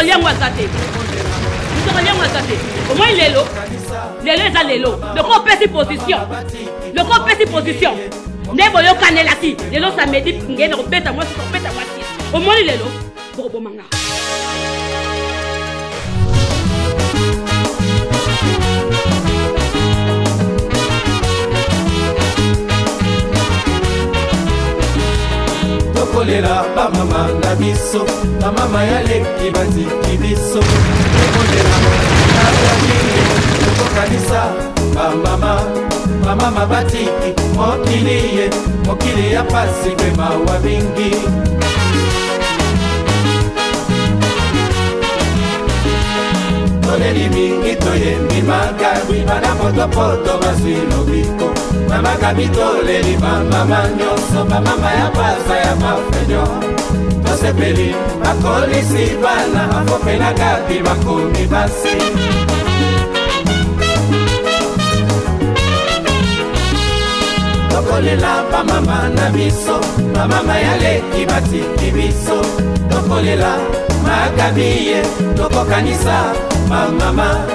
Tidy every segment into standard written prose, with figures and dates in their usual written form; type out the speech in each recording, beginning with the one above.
akolia yango aza te, moto akolia yango aza te. Omoni lelo, lelo eza lelo, loko opesi position, loko opesi position nde boyokanelaki lelo samedi nge na kobeta mwasi, kobeta mwasi. Omoni lelo bokoboma nga. Tokolela bamama na biso, bamama ya leki batiki biso. Tokolela tokokanisa bamama, bamama batiki mokili ye, mokili ya pasi mpe mawa mingi. Toleli mingi, toyembi makabi, bana potopoto bazwi lobiko. Bamakabi, toleli bamama nyonso, bamama ya baza ya mafenyo. Tosepeli bakolisi bana afopela gabi, bakomi basi. Tokolela bamama na biso, bamama ya leki batiki biso. Tokolela makabi ye, tokokanisa bamama,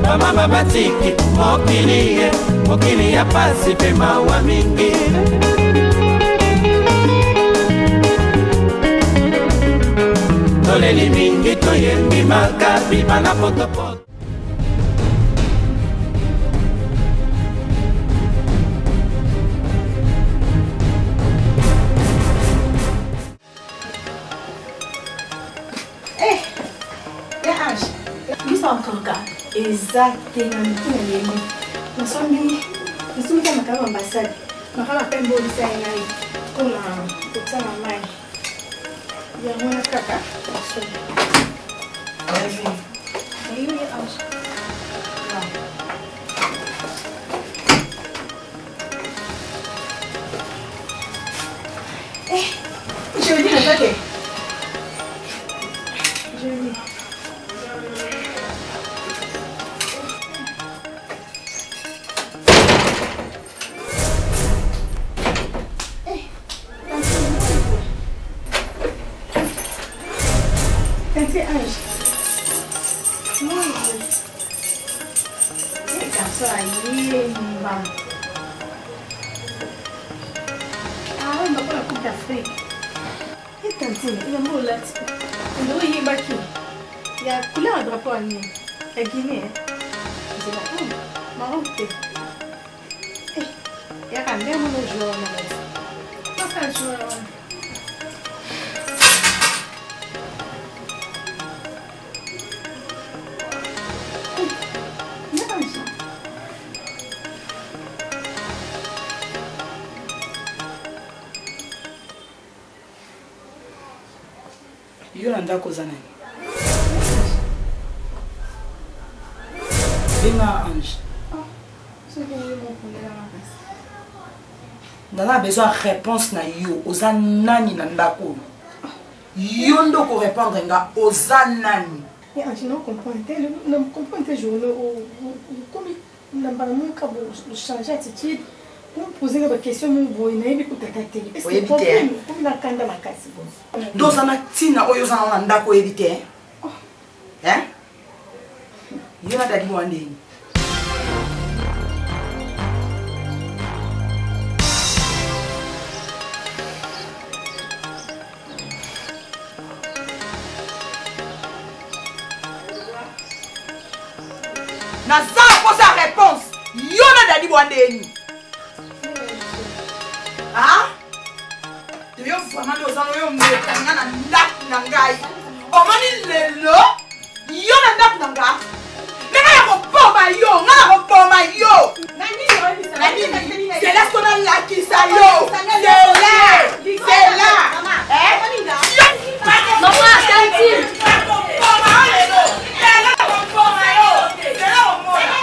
bamama batiki mokili ye, mokili ya pasi mpe mawa mingi. Toleli mingi, toyembi makabi, bana potopoto. Miso eza te na mitu na yemi. Nasombi nasombi ka makala ambassade, makala pembe olisa ye ngai mpona kotia na mai yango wana kaka nasombi. Oyo ye Ange. Eh, jeudi naza te. Jeudi. Tante Ange. Moi, garçon ayemba. Ah, oyemba mpona Coupe d'Afrique. E tantine, elamba olati. Nde oyebaki. Ya couleur ya drapeau ya nini? Ya Guinée. Nzela, Maroc te. Eh, yaka nde mono joueur wana basi. Maka joueur wana. Yo na ndako oza nani? Benga Ange. Naza na besoin ya réponse na yo. Oza nani na ndako oyo? Yo nde okorépondre nga, oza nani? Ange, na comprendre te, na comprendre te journée okomi na mbala moko changer attitude, poser nga baquestion moko boye, nayebi kutata te. Oyebi te? Okomi na kanda makasi boye. Nde oza na ntina oyo oza nango na ndako, oyebi te? Hein? Yo na dadi mwa ndeni? Naza na posa ya réponse. Yo na dadi bwa ndeni? Ah? Yo vraiment nde oza oyo meka nga na ndako na ngai. Omoni lelo yo na ndako na nga, ndenge ya koboma yo, nga na koboma yo. Na nini? Zela so nalakisa yo. Zela, zela. Mama, tantine. Nakoboma yo lelo. Zela, nakoboma yo. Zela omona.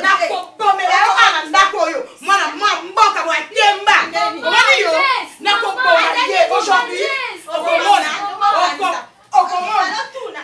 Nakobomela yo awa na ndako oyo. Mwana mwa mboka bwa temba. Omoni yo? Nakoboma ye aujourd'hui. Okomona. Okomona.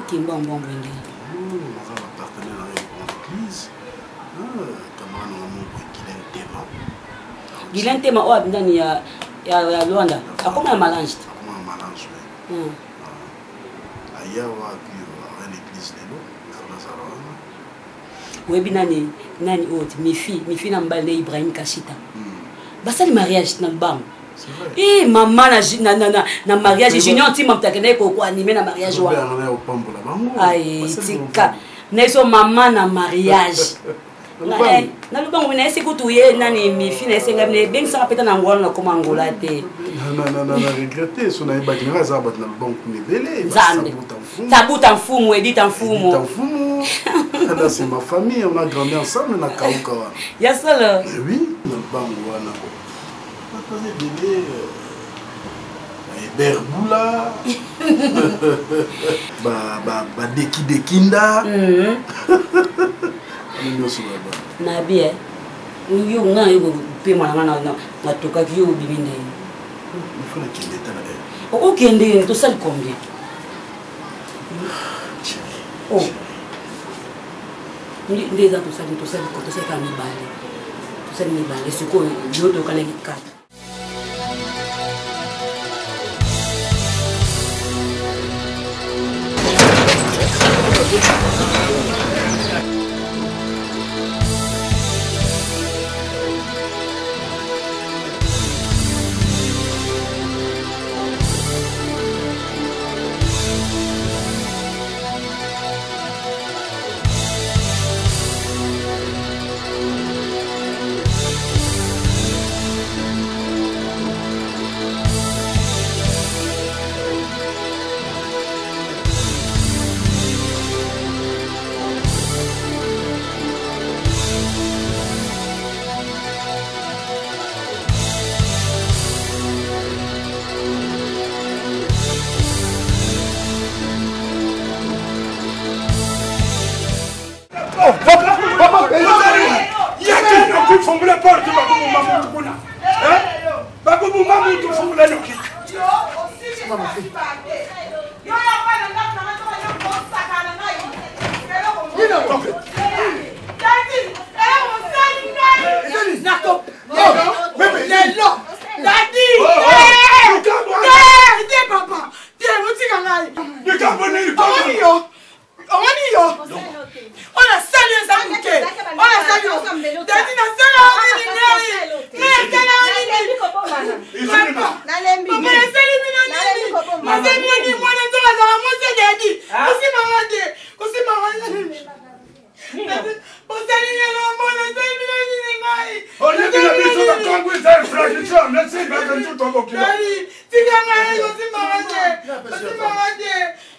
Kimba mbongo nde. Naza na partenaire na ngai na église. Camarade na moko Guylain Tema. Guylain Tema oyo abindani ya ya ya Luanda. Akoma na Malange. Akoma na Malange. Oui. Aya wapi aya na église lelo. Nazala wana. Oyebi nani nani oyo mifi mifi na mobali na Ibrahim Kashita. Basali mariage na lubango. Eh mama na na na na, na mariage junior ntima moto akendaki koanime na mariage wana ai tika na biso mama na mariage na lubango na esi kutu ye nani mifi na esenga bino ebengisaka peta na angola nakoma angola te regrete so nayebaki nanga aza bato na lubango kuna ebele nzambe tabuta mfumu edita mfumu mfumu là c'est ma famille on a grandi ensemble na kauka wana ya solo oui na lubango wana bato baza ebele Hébert Boula, badeki dekinda nyonso nabi eh. Yo nga yo kopema na nga natokaki yo obimi ndenge nakende tala okende tosali combien? Oh. Nde eza tosali tosali tosali kaka mibale, tosali mibale sikoyo yo toyokanaki 4. Fungula porte bakoboma mutu kuna, bakoboma mutu, fungula noki. Lelo dadi te papa te botika ngai. Omoni yo, omoni yo, oyo nasali eza moke, oyo nasali yo dadi, nasala nini ngai? Ngai nasala nini papa? Nasali bino nini? Nasali bino nini? Mwana nzoka azala mwasi ya dadi, kosimanga te, kosimanga bosali ngelo mwana. Nasali bino nini ngai? Oyebi na biso bakongo eza infrastructure nesi baka ntutu bokilo. Tika ngai, kosimanga te, kosimanga te.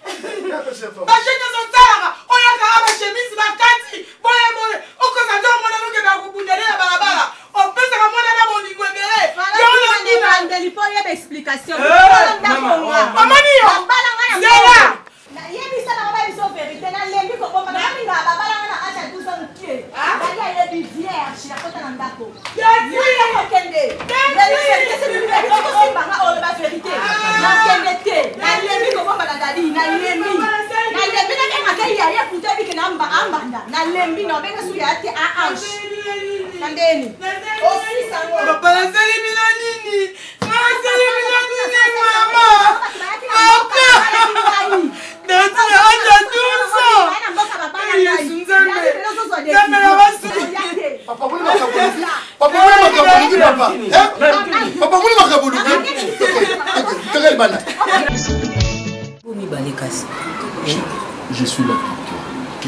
Bashe nyonso osalaka, oyakaka bachemise bakati boye boye, okoza te. Omona nokendaka kobundele na balabala, opesaka mwana na bolingo ebele. Mpo oyeba explication. Omoni yo, zela. Nayebisa na baba biso vérité, nalembi kobomba. Naminga babalanga na age ya 12 ans mokie. Dali ayebi, vierge nakota na ndako kokende. Lelo vérité kosimbanga, oloba vérité, nakende te. Nalembi kobomba na dadi, nalembi, nalembi. Nabengaka yaya kuta ebike na ambanda, nalembi na obenga su yaya te. Aange na ndeni osisango. Papa, nasali bino nini? Nasali bino nini mama? Papa, dadi na age ya 12 ans, Yesu Nzambe, Nzambe na basi. Papa, moni makambo oluki. Papa, moni makambo oluki. Papa, papa, moni makambo oluki. Toka libanda. Bo mibale kasi. Je suis là pour toi, ok?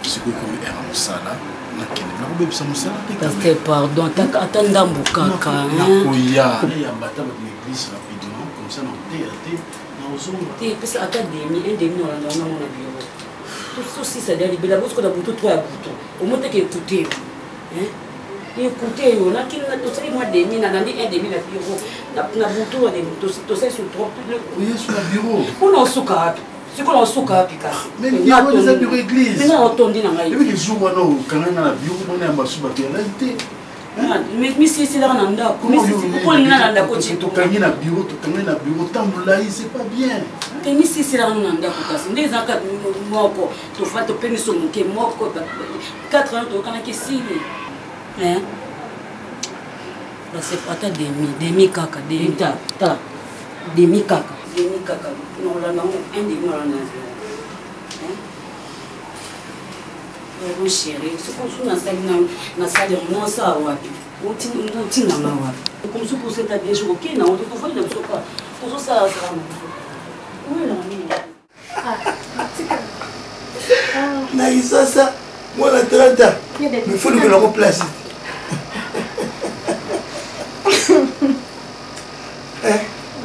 Sikoyo ekomi heure ya mosala, nakende, nakobebisa mosala te. Pasteur, pardon, ata ndambo kaka. Nakoya nayamba ata bato na église rapidement comme ça, nakoteya te, nakozonga. Te, pesa ata demi, un demi, olanda wana ngo na bureau. Tosisa dia libela bosikola butu 3 ya butu, omoteke. Ekute yo, ekute yo, nakini tosali mwa demi, nalandi un demi na bureau na butu, tosali sur 3. Oyesu na bureau. Mpona osuka wapi sikoyo? Osuka wapi kasi? Mais bureau eza bureau église. Mina otondi na ngai. Ebiki jour wana okanga nga na bureau, mona ya masu bato yalali te. Misisilaka na ndako okolinga na ndako. Tokangi na bureau, tokangi na bureau ntango molai, c'est pas bien. Te, misisilaka na ndako, kasi nde ezalaka moko tofa topemiso moke moko 4 ans toyokanaki esili. Ata demi demi kaka, demi ta ta demi kaka, demi kaka nakolanda yango, un demi olanda nzela. Mon chéri, soki osu nasali, nasali yango, nasala wapi? Otindanga wapi? Comme soki oseta bien jour okei nango, tofandi na biso ka tozosala sala na biso oyelanga nini? Na Kisasa, mwana 30 ans, mais faut lukela yango place.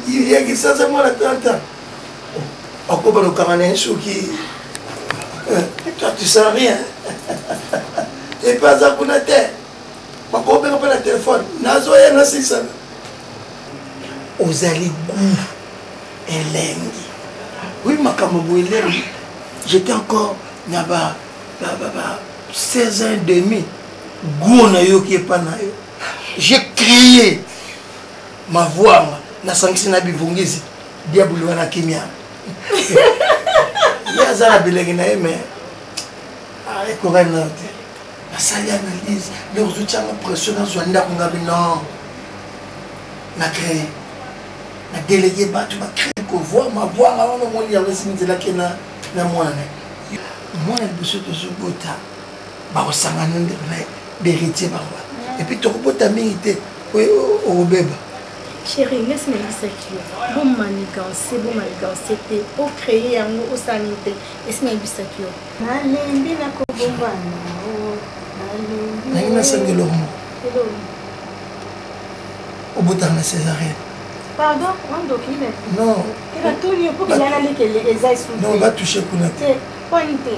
Ya Kisasa, mwana 30 ans akoba lokanga na ye soki toi tu sens rien epe aza kuna te, bakobenga mpe na telefone, nazoya nasilisana. Ozali goût elengi. Oui, makambo boye elengi. J'étais encore na ba 16 ans et demi, goût nayoki epa na yo, j'ai crié ma voix, nasangisi na bivungisi diabulu wana kimia. Ye aza na bilenge na ye, mais ekokani nayo te. Nasali analyse nde ozotianga pression, nazwa ndako ngabi non, na créé, na délégué bato bacrée kovoi mavwanga wana. Omoni yango esimi nzelaki na mwana na ye, mwana liboso tozobota, bakosangana ndeko na ye héritier bango, et puis tokobota mingi te, okobeba. Chéri, ngesi nayebisaki yo bomanigance, bomanigance te, ocréer yango, osala nini te. Esi nayebisaki yo, nalembi nakobombana. Nangi nasenga eloko moko: obotaka na césarienne? Pardon, wandoki? Non. Natuni yo mpo keyana lekele eza esu. Non, batouche kuna te. Poni te?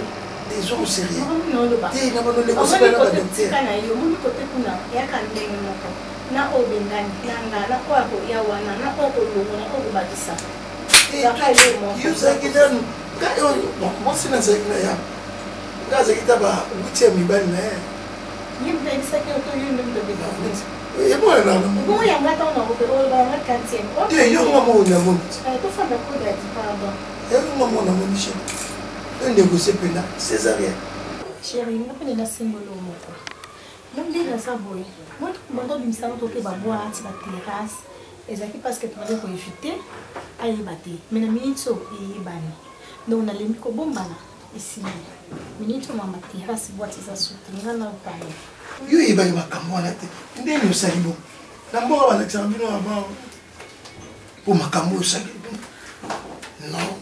Ezoko sérieux te na banoleko na badocteur. Na yo omoni kote kuna eyaka ndenge moko na oyo bengani na nga na oyo akoya wana na oyo kolongo na oyo kobakisa. Yo ozalaki nanu mwasi, nazalaki na ya nga, azalaki ta ba huitième mibali na ye. Ye moto ayebisaki yo to yo nde moto Ye mwana na bongo yanga ntango nakope oyo bayanga quantième. Te, yo nga moko namoni. Tofanda kodati, pardon. Yo nga moko namoni che yo ndeko sepela césarien. Chéri, nga mpe nasenga eloko moko. Nga nde naza boye, banda obimisanga, toke baboite, baterrasse, ezalaki parce que tobandi koéviter ayeba te. Mais na minute oyo eyebani, donc nalembi kobombana, esili. Minute oyo mama terrasse, boite eza suki nga na opane. Yo oyebaki makambo wana te? Ndeni osali bongo na mboka balakisaka bino avant mpo makambo oyo osali non.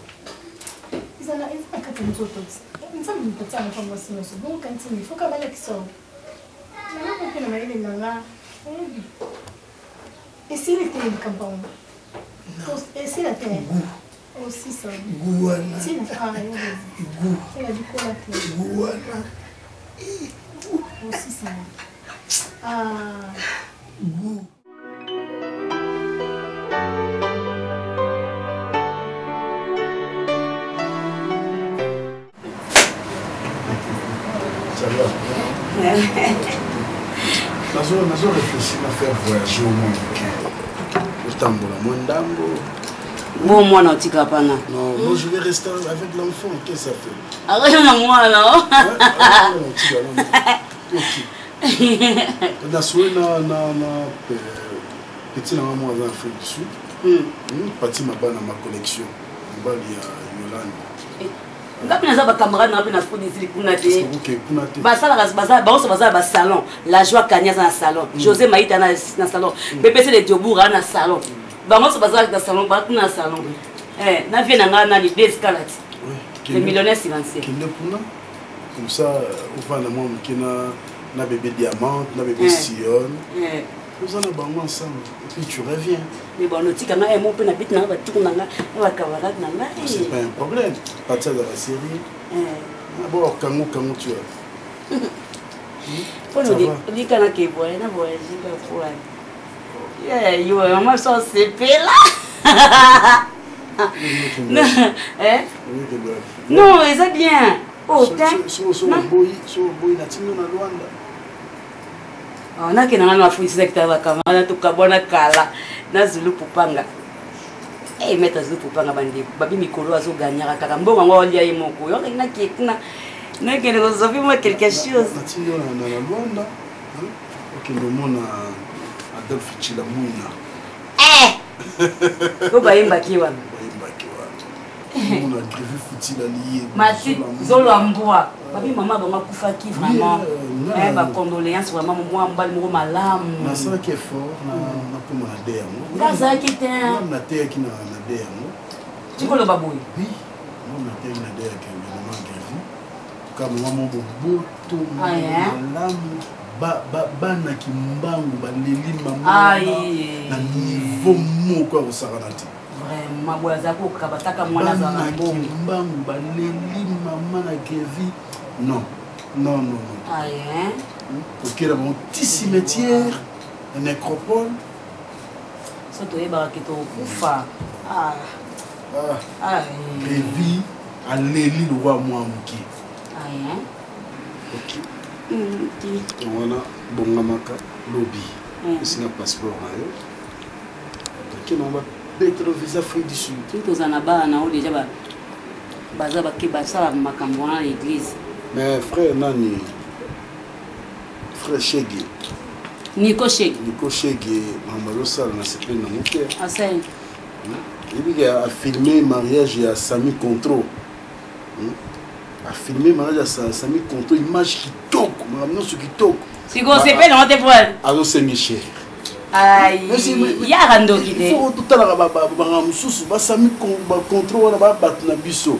Eza na kati ya nzoto. Nzambe moto atia na mwasi nyonso bongo kantini foka balakisa o nanga mpe na mayele na nga oyebi esili te likambo yango, esila te osisa. Gu wana. Tina gu tina bikola te. Gu wana. Osisa. Gu. Ça va. Nazo réfléchir na faire voyager au moins moke, otambola mwa ndambo. Bo mwana otika pana? Non, moi je vais rester avec l'enfant, qu'est-ce que ça fait? Akoyo na mwana. Ok, nasoli na petit nanga moko aza na Afrique du Sud, pati mabana ma collection, mobali ya Yolande. Nga mpe naza bacamarade nanga mpe na Afrique du Sud kuna te. Kuna te. Basalaka banso, baza na basalon. La Joie Kani aza na salon, José Maïta na salon, BPC de Diobour aza na salon, bango nyonso baza na salon, bakuna na salon. Na vie na nga nani Descalat, le millionnaire silencieux. Kende kuna, comme ça ovanda mwa moke na bébé Diamante, na bébé Sion, oza na bango ensemble et puis tu reviens. Mais bon, otika ngai mo mpe na biti nanga, batuku na nga na bacamarade na ngai. C'est pas un problème, parti azala série bon, kango kango, tu vois. Mpona olika nake voye na voyage kapoani yo mama so osepela. Non, eza bien. So oboyi, natindi na Lwanda. Ah, nakenda nano afuisaki ta bacamarade tokabwana kala na zulu pupanga Hey, eh, maître Zulu Pupanga bandeko babi mikolo azoganyaka kaka mbongo yango aolia ye moko yo azalaki nakie kuna nakende kozwa mpe mwa quelque chose natindi yo na Luanda okende omona Adolphe Chilamwina eh! oyo bayembaki wana bayembaki wana omona Grevi Futila liye mati zolo ya mbwa babi mama bango akufaki vraiment eh, ba condoléance vraiment mwa mobali moko malamu nasalaki effort nakoma na de yango nga azalaki te nateyaki na de yango tikoloba boye oui nateyaki na de ya kende mama Grevi ka mama mo boboto malamu bana kimbangu baleli mama na niveau moko ya kosakana te vraiment boye aza kokaba taka mwana azala na mbongo kimbangu baleli mama na grevi non non non non kokela bango ti cimetière na nécropole so toyebaka ke tokokufa ah. Ah. Grevi aleli lokola mwa moke ok yango wana bongamaka lobi esinga passeport na yo toke nango babetelo visa afrique du sud soki tozala na bana na yo deja baza bake basala makambo wana na église mais frère nani frère shege nico shege nico shege makambo azosala na sepeli nango te asali yebi ke afilme mariage ya sami contro hmm? afilme mariage ya sami contro image kitoko makambo nyonso kitoko sikoyo osepeli nango te po azosengi cher yaka ndoki te totalaka banga mosusu basami bacontrole wana ba bato na biso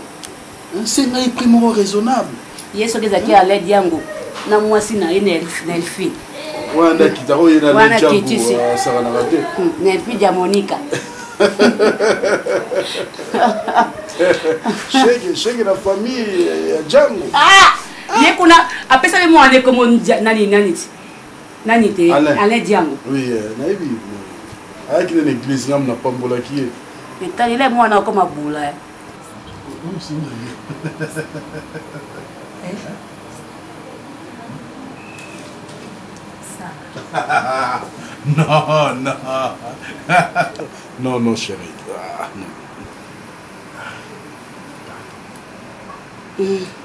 nsenga ye prix moko raisonnable ye soki ezalaki aled yango na mwasi na ye na elfi wana nde akitaka oye na lejango asakanaka te na elfi diamonika shege shege na famille ya jango ah! ye kuna apesaki mwana ekomo nani nani ti nani te alain diango oui euh, nayebi ayaki nde na église ngamu napambolaki ye etalela mwana akoma bula eh. Non, non. Non, non, chérie. Ah, non. Mm.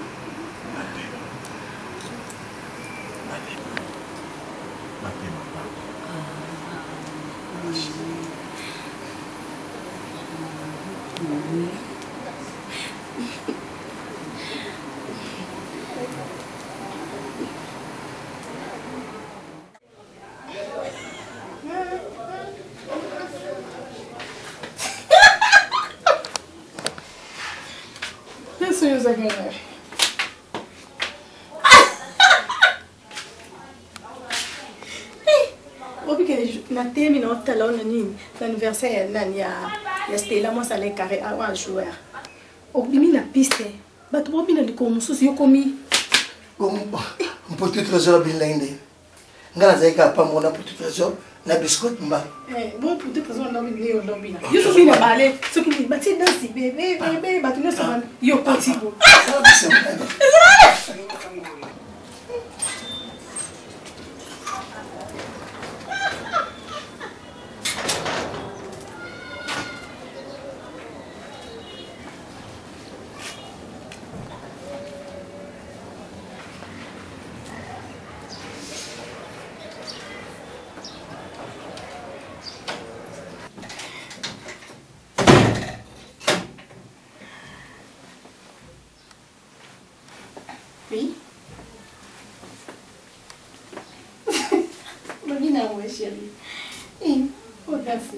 Natemi na otala ona nini na anniversaire ya nani ya ya Stella mwasi Alain Carré awa joueur obimi na piste bato bobina likolo mosusu yo komi mpotu trésor abinelaki nde ngai nazalaki kaka pambo na mpotu trésor na biscotte mba eh, bon mpotu trésor nde olobina yo soki na bale soki batie dansi bebe bebe bato nyonso yo koti bo Oui. Babina, ouais, chérie. Eh, oh, merci.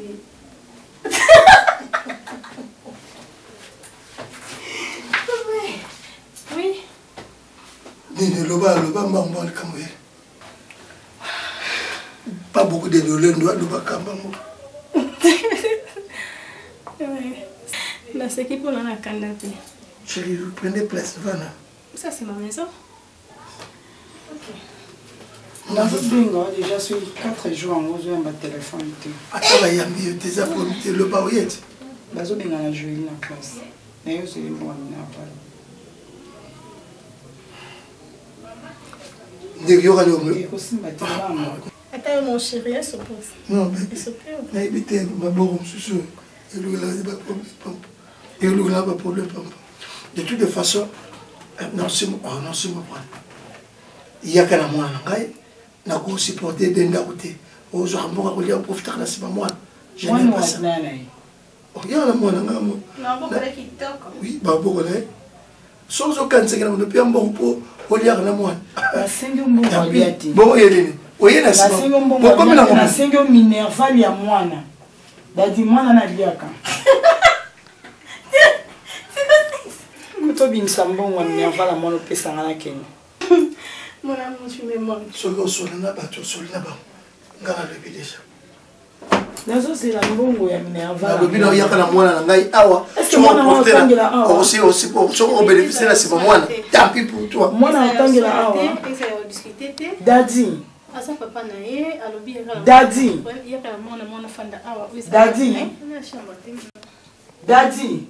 Oui. Nini loba loba mbango likambo ye. Pas beaucoup de lolendo alobaka mbango. Naseki mpona na kanda te. Chérie, vous prenez place, vana. Ça c'est ma maison. nazobenga yo deja soki 4 jours yango ozoyamba telefone te ata bayambi yo te eza problème te loba oye te bazobenga na joeli na classe na yo ozeli mbongo minerval ndeko yoka leo ekosimba te bana. Ata yo mon chéri, esopose. Non, nayebi te maboko mosusu elukelaka baproblème pampa. Elukelaka baproblème pampa. De toute façon, naosimba mwana. Yaka na mwana na ngai, nakosupporte de ndako te. Ozwaka mboka kolia oprofitaka na nsima mwana. Je n'aime pas ça. Yaka na mwana ngai mo. Oui, babokola ye. Soki ozokanisaki na moto mpe ya mbongo mpo oliaka na mwana. Nasengi mbongo alia te. Bongo ye nini? Oye na nsima. Bokomi na Nasengi yo minerval ya mwana. Dadi mwana naliaka. Kutu obimisa mbongo ya minerval ya mwana opesa nga nakende. Mon amour, tu me manques. Soki osoli na bato osoli na bango. Nga nalobi deja. Nazozela mbongo ya minerval. Nalobi na oyaka na mwana na ngai awa. Soki obénéficie na nsima mwana, tant pis pour toi. Mwana otangela awa. Dadi. Aza papa na ye alobi Dadi. Yaka na mwana mwana fanda awa. Dadi. Dadi.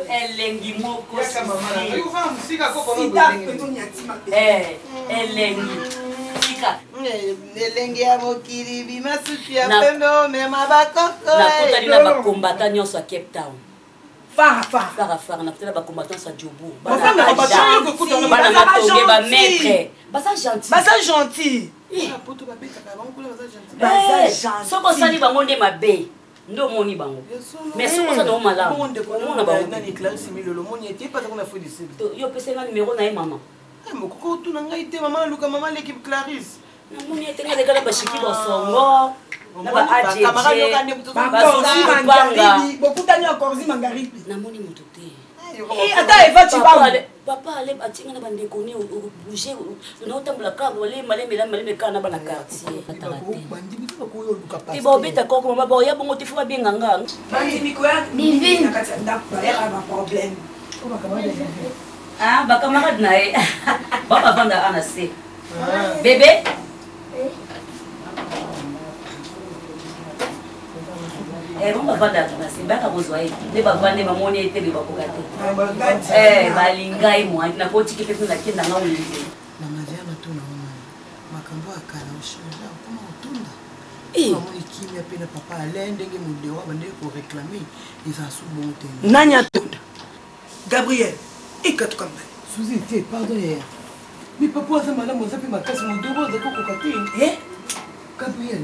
Elengi moko elengi tika elengi ya mokili bima suki ya pembe omema bakoko. Nakutani na bakombata nyonso ya Cape Town. Fara fara. Fara fara, nakutani na bakombata nyonso ya Joburg. Bafandaka bato bana matonge bamaître baza gentil. Baza gentil. Soki osali bango nde mabe nde omoni bango, mais soki oza nango malamu omona bango. Yo opesi nga numero na ye mama. Mokoko otuna ngai te mama, aluka mama leki Clarisse. Namoni ete nga lekala bashiki basongo na ba ajeje bokutani ya Corzi Mangaribi. Namoni moto te. Ata Eva Chibangu. Papa ale atinga na bandeko ni obouge naotambola kaka maleme maleme maleme kaka na bana quartier te baobeta koko mama baoya bongo te fo babenga nga. Bandimi koya na kati ya ndako bayaka ba problème. Ah, bacamarade na ye ba bavandaka na se bebe. Bango bavandaka na se, bayaka kozwa ye nde bavande bamoni ye te be bakoka te balinga ye mwa nakotiki mpe mpe nakenda nga wenze. Mama via natuna wana makambo ya kala ochange okoma kotunda amoni kimia mpe na papa Alain ndenge modero abandeki koréclame eza su bon te. Nani atonda Gabriel ekatuka mbali. Suzi te, pardon yaya, mais papa aza malamu, aza mpe makasi, modero aza kokoka te. Gabriel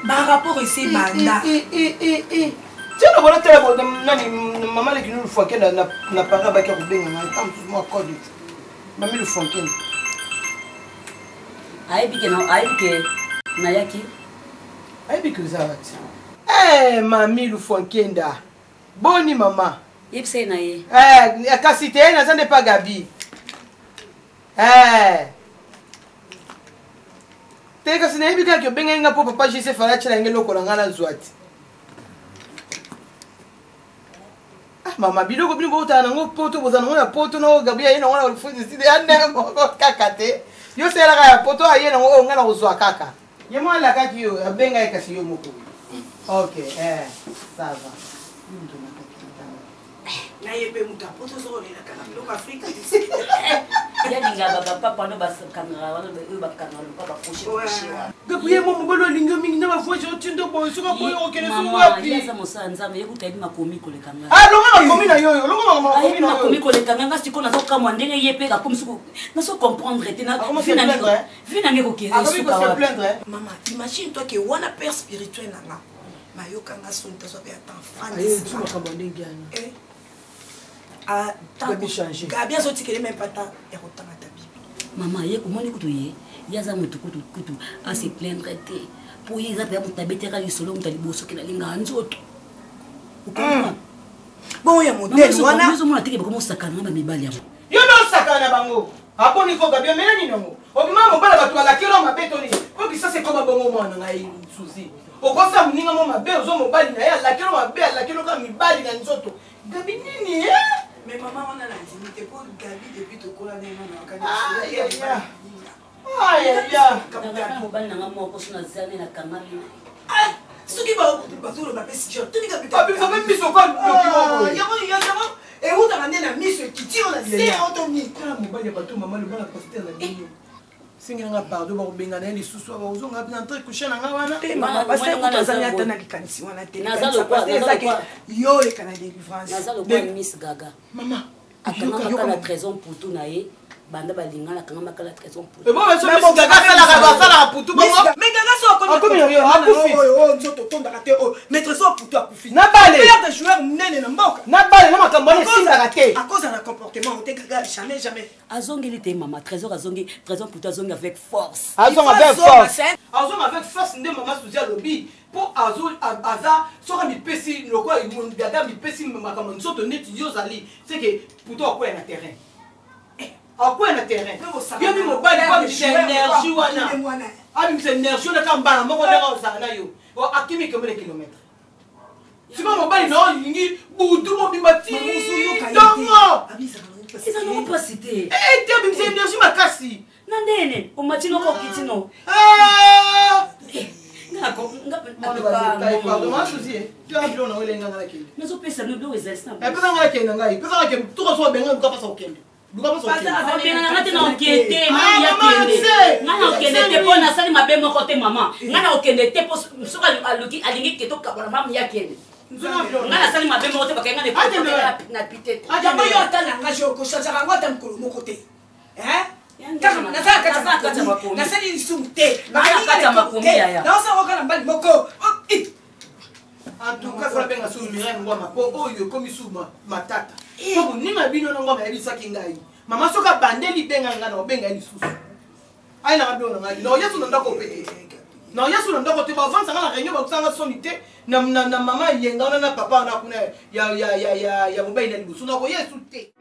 barapport ese banda. Tia bona tala nani mama leki nulu fwanke na para baki ya kobenga ngai ta mosusu mwa code mami lufanke. Ayebi ke ayebi ke nayaki. Ayebi ke oza wati mami lufankenda. Boni mama. Yebisa ye na ye. Kasi te naza nde pa Gabi te, kasi nayebi kaka obengai nga mpo papa Joseph alatiela ngai eloko na ngai nazwa te. Ah mama, biloko bino botala nango poto, bozala nango na poto na oyo Gabriel aye nango na fudiside ya ndenge moko kaka te. Yo salelaka ya poto aye nango oyo ngai na kozwa kaka. Ye moko alakaki yo abenga ye kasi yo moko. Ok, ça va. Na ye mpe moto apoto ozokolelaka na biloko Afrika. Yalinga bapapa wana bakangaka wana oyo bakangaka loka baposhe poshe. Gabriel mo mobali olingi yo mingi na bavoyage otindo boye soki aboyi okende soki wapi. Aza mosala Nzambe ye kuta ayebi makomi koleka ngai. Alonga makomi na yo, oyo olonga makomi na ayebi yo. Makomi koleka ngai. Nga sikoyo nazokamwa ndenge ye mpe akomi soko nazo comprendre te na Akomi vi na se plaindre, vi na nge kokende akomi suka ko se wapi. plaindre. Mama, imagine toi ke wana père spirituel na nga mayokanga soni tazwa mpe ata Aye, tu makambo ya ndenge wana. Gabi changer. Gabi azotikele meme pas temps ya kotanga ta Bible. Mama ye komoni kutu ye ye aza motu kutu kutu ase plaindre te mpo ye eza mpenza moto abetaka lisolo moto ya liboso ke nalingaka nzoto. Bongo ya modele wana ozomona teke bakoma osakana na bamibali yango. Yo nde osakana na bango aboni ko Gabi omela nini yango obima mobala bato balakeli yo mabe to nini po kisasa ekoma bongo mwana ngai Suzi okosa moninga mo mabe ozo mobali na ye alakeli yo mabe alakeli yo kaka mibali na nzoto Gabi nini eh? Mais mama wana nandimi te mpo Gabi depuis tokola na ye nano Ah, ya, ya. Mobali nanga moko so nazali nakangami na ye. Soki bazoloba mpe sijor tonikabimisa mpe miso kwa yango yango eutaka nde na miso ekiti oyo na se yango to nini. Tala mobali ya bato mama loba na pasteur na bino. Sengela nga pardon, bakobengana ye lisusu, bakozonga na entre couche na nga wana. Te mama, pasteur kutu azali ata na likanisi wana te. Ezaki yo oleka na délivrance. Naza lokola Miss Gaga. Mama akangamaka na Trésor Mputu na ye banda balingana, akangamaka na Trésor Mputu. Asalaka putu. Mais Gaga so akomi oyo nzoto otondaka te oyo, mais Trésor Putu akufi. Na bale. Père de joueur monene na mboka. Na bale na makambo wana esimbaka te. Akoza na comportement te Gaga, jamais jamais. Azongeli te mama, Trésor azongi, Trésor Mputu azongi avec force. Azonga avec force, azonga avec force nde mama Suzi alobi mpo aza soki amipesi lokola Gaga mipesi makambo nzoto neti yo ozali seke Putu akwea na terrain, akwea na terrain. Yobi mobali po abimisa énergie wana, abimisa énergie wana kaka mbala moko ndenge ozala na yo, akimi combien de kilomètre. Sikoyo mobali na olingi butu mobimba ti ntongo. Eza nango mpasi te. Te, abimisa énergie makasi. Na ndene omati noko okiti no. Nazopesa bino biloko ezali. Pesa ngai akende na ngai, pesa ngai akende tuka so babenga luka mpasa okende. Obenga na nga te, na okende te, nga na okende te mpo nasali mabe moko te mama. Nga na okende te mpo soki aluki alingi ke tokabwana, mama ya kende. Nga nasali mabe moko te, bakangi nga na pite te. Yango yo ata langage okochangeaka yango ata mokolo moko te. Kaka naza na kati ya makomi, nasali lisumu te, naosala kaka na mbali moko. En tout cas, fala benga su Mireille Ngwama mpo oyo ekomi su matata po moninga bino na Ngwama ayebisaki ngai mama soki abandeli benga ngai na obenga ye lisusu ayelanga biloko na ngai na oyesu na ndako ope te, na oyesu na ndako te, bavansanga na réunion bakusanga soni te na mama yenga wana na papa wana kuna ya mobali na liboso na koyesu te.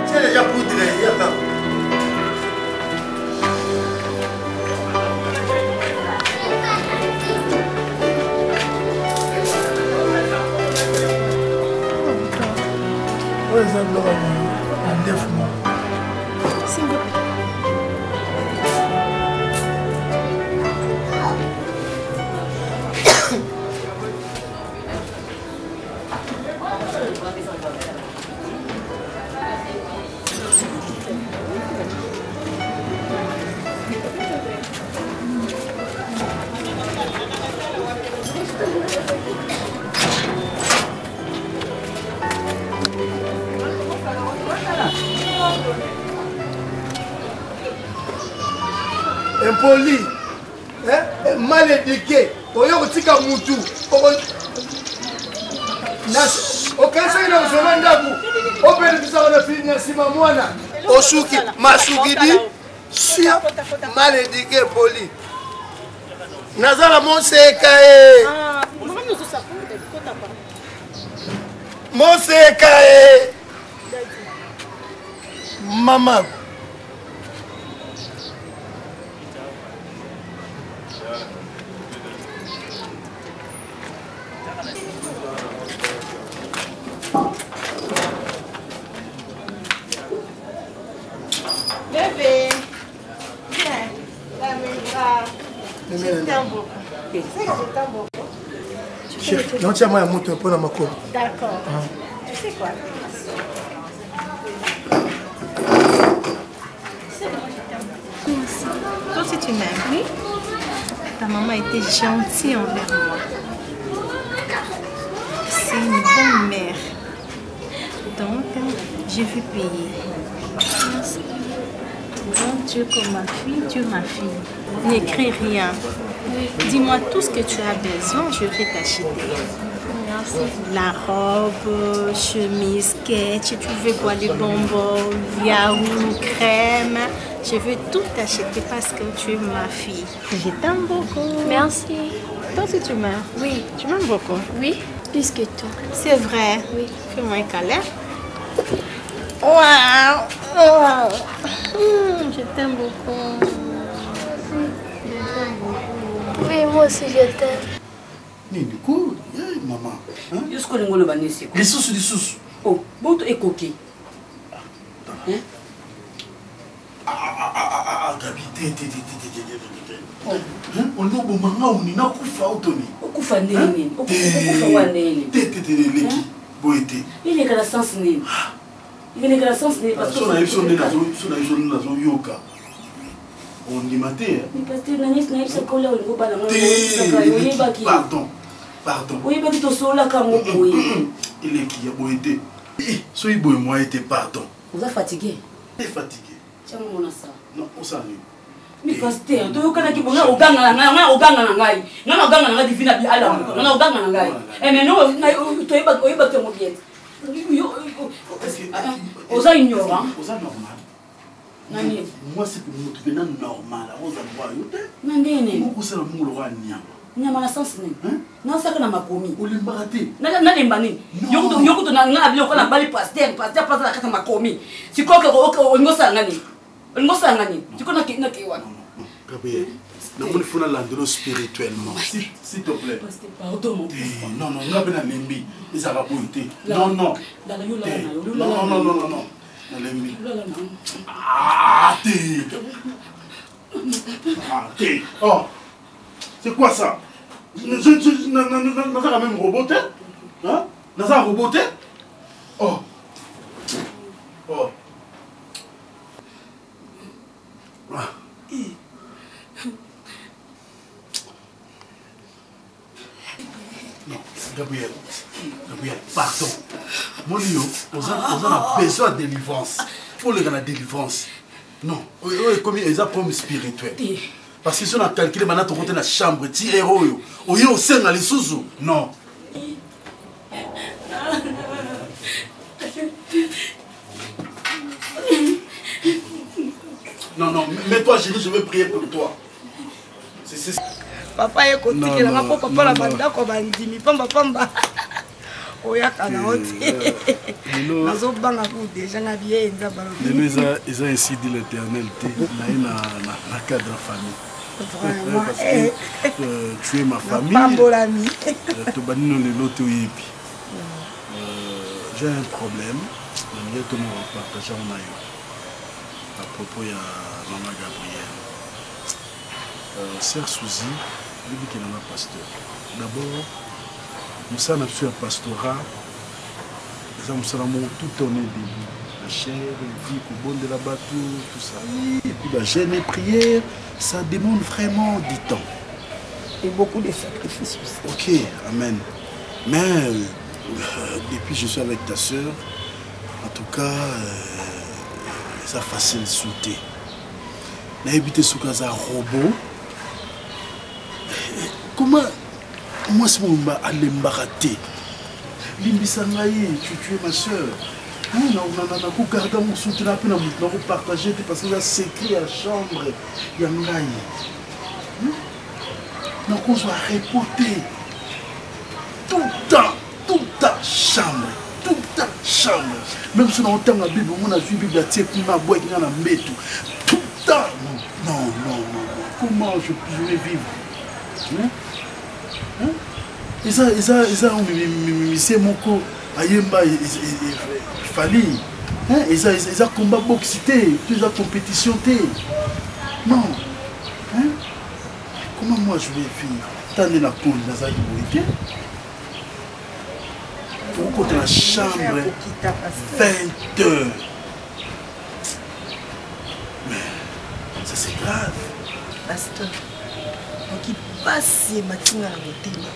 Tiens déjà poudre, yaka. Oyo eza biloko ya ndefu moko. Impoli, eh? Mal éduqué, oyo kotika mutu okanisaki na kozonga ndako opelekisaka na nsima mwana osuki masukidi sia mal éduqué poli naza na moseka e moseka e mama. Bébé, viens, la bras. Je t'aime beaucoup. Tu sais que je t'aime beaucoup. Chérie, naotia mai ya moto mpo na makolo. D'accord. Tu sais quoi? Tu sais que moi je t'aime beaucoup. Merci. Toi aussi tu m'aimes. Oui. Ta maman était gentille envers moi. C'est une bonne mère. Donc, je vais payer. Merci. Bon Dieu comme ma fille, Dieu ma fille. N'écris rien. Dis-moi tout ce que tu as besoin, je vais t'acheter. Merci. La robe, chemise, sketch, tu veux quoi, les bonbons, yaourt, crème. Je vais tout acheter parce que tu es ma fille. Je t'aime beaucoup. Merci. Toi aussi tu m'aimes? Oui. Tu m'aimes beaucoup? Oui, plus que toi. C'est vrai? Oui. Fais-moi un câlin. Waouh! Waouh! Je t'aime beaucoup. Je t'aime beaucoup. Oui, moi aussi je t'aime. Nini ko eh, mama yo sikoyo olingi oloba nini siko lisusu lisusu oh boto ekoki ah. Ah, ah, ah, Gabi te te te te te te te te olingi oboma nga oni nakufa otoni okufa ndenge nini okufa wa ndenge nini te te te eleki boye te eleka na sens nini eleka na sens nini so na biso nde so na biso nde nazoyoka ondima te pardon pardon oyebaki tosololaka yango boye eleki ya boye te soki boye moye te pardon oza fatigue te fatigue tiango mona sa non osala nini mi pasteur toyokanaki bo ngai oganga na ngai ngai oganga na ngai ngai na oganga na ngai divine abi alamuka ngai na oganga na ngai eh mais non oyebaki yango bien oza ignorant oza normal nani mwasi motu mpena normal akoza droit yo te na ndenge nini okosala mongo lokola nyama nyama na sens nini nasaka na makomi olembaka te nalemba nini yo kutu nga na biloko na bali pasteur pasteur mpe aza na kati ya makomi sikoyo olingi osala nga nini olingi osala nga nini sikoyo nake wana Gabriel, namoni fo nalandelo spirituellement s'il te plaît pardon mon non non nga mpe nalembi ezalaka boye te non non non non non non nalembi ah te ah te oh c'est quoi ça nazaka même robot te naza robot te oh oh ah. Non, Gabriel, Gabriel, pardon. Moni yo, oza oza na besoin de délivrance. Faut le na délivrance. Non, oyo ekomi eza problème spirituel. Parce que si on a calculé bana tokote na chambre ti heure oyo, oye osenga lisusu. Non. Non, non, mets-toi à genoux, je vais prier pour toi. Papa ye kotikela nga mpo papa na bandako bandimi pamba pamba oyaka na yo te nazobanga ku deja nga biye nzambe lelo eza ainsi dit l'éternel te naye na cadre ya famille Vraiment, parce que eh. tu es ma famille pambolami tobandi no lelo te oyebi j'ai un problème nalingi tomoko partage yango na yo à propos ya mama gabriel Euh, sœur Suzy, oyebi ke nanga pasteur. D'abord, mosala na biso ya pastorat eza mosala moko tout on est debout. La chair, vie, kobondela bato, tout ça. Et puis ba jeûne et prière, ça demande vraiment du temps. Et beaucoup de sacrifices aussi. Ok, amen. Mais euh, depuis je suis avec ta sœur, en tout cas, euh, eza facile sauter. Nayebi te soki aza robot. Comment mwasi mobimba alembaka te? Limbisa ngai, tu, tu es ma sœur. Nakogarde yango mosusu te, na mpe na moto nakopartage te parce que eza secret ya chambre ya ngai. Nakozwa repos te. Tout le temps, tout le temps chambre, tout le temps chambre. Même si naotanga Bible, omona azwi Bible atie kuna abwaki nga na mbeto. Tout le temps. Non, non, non, non. Comment je, je vais vivre? Hein? Hein? Eza, eza, eza musicien moko ayemba Fally. Hein? Eza, eza, eza combat boxe te, to eza compétition te. Non. Hein? Comment moi je vais vivre? Tande na koli nazalaki boye te. Tokokota na chambre 20 heures. Mais ça c'est grave. Pasteur, oki pasi emati nga na motema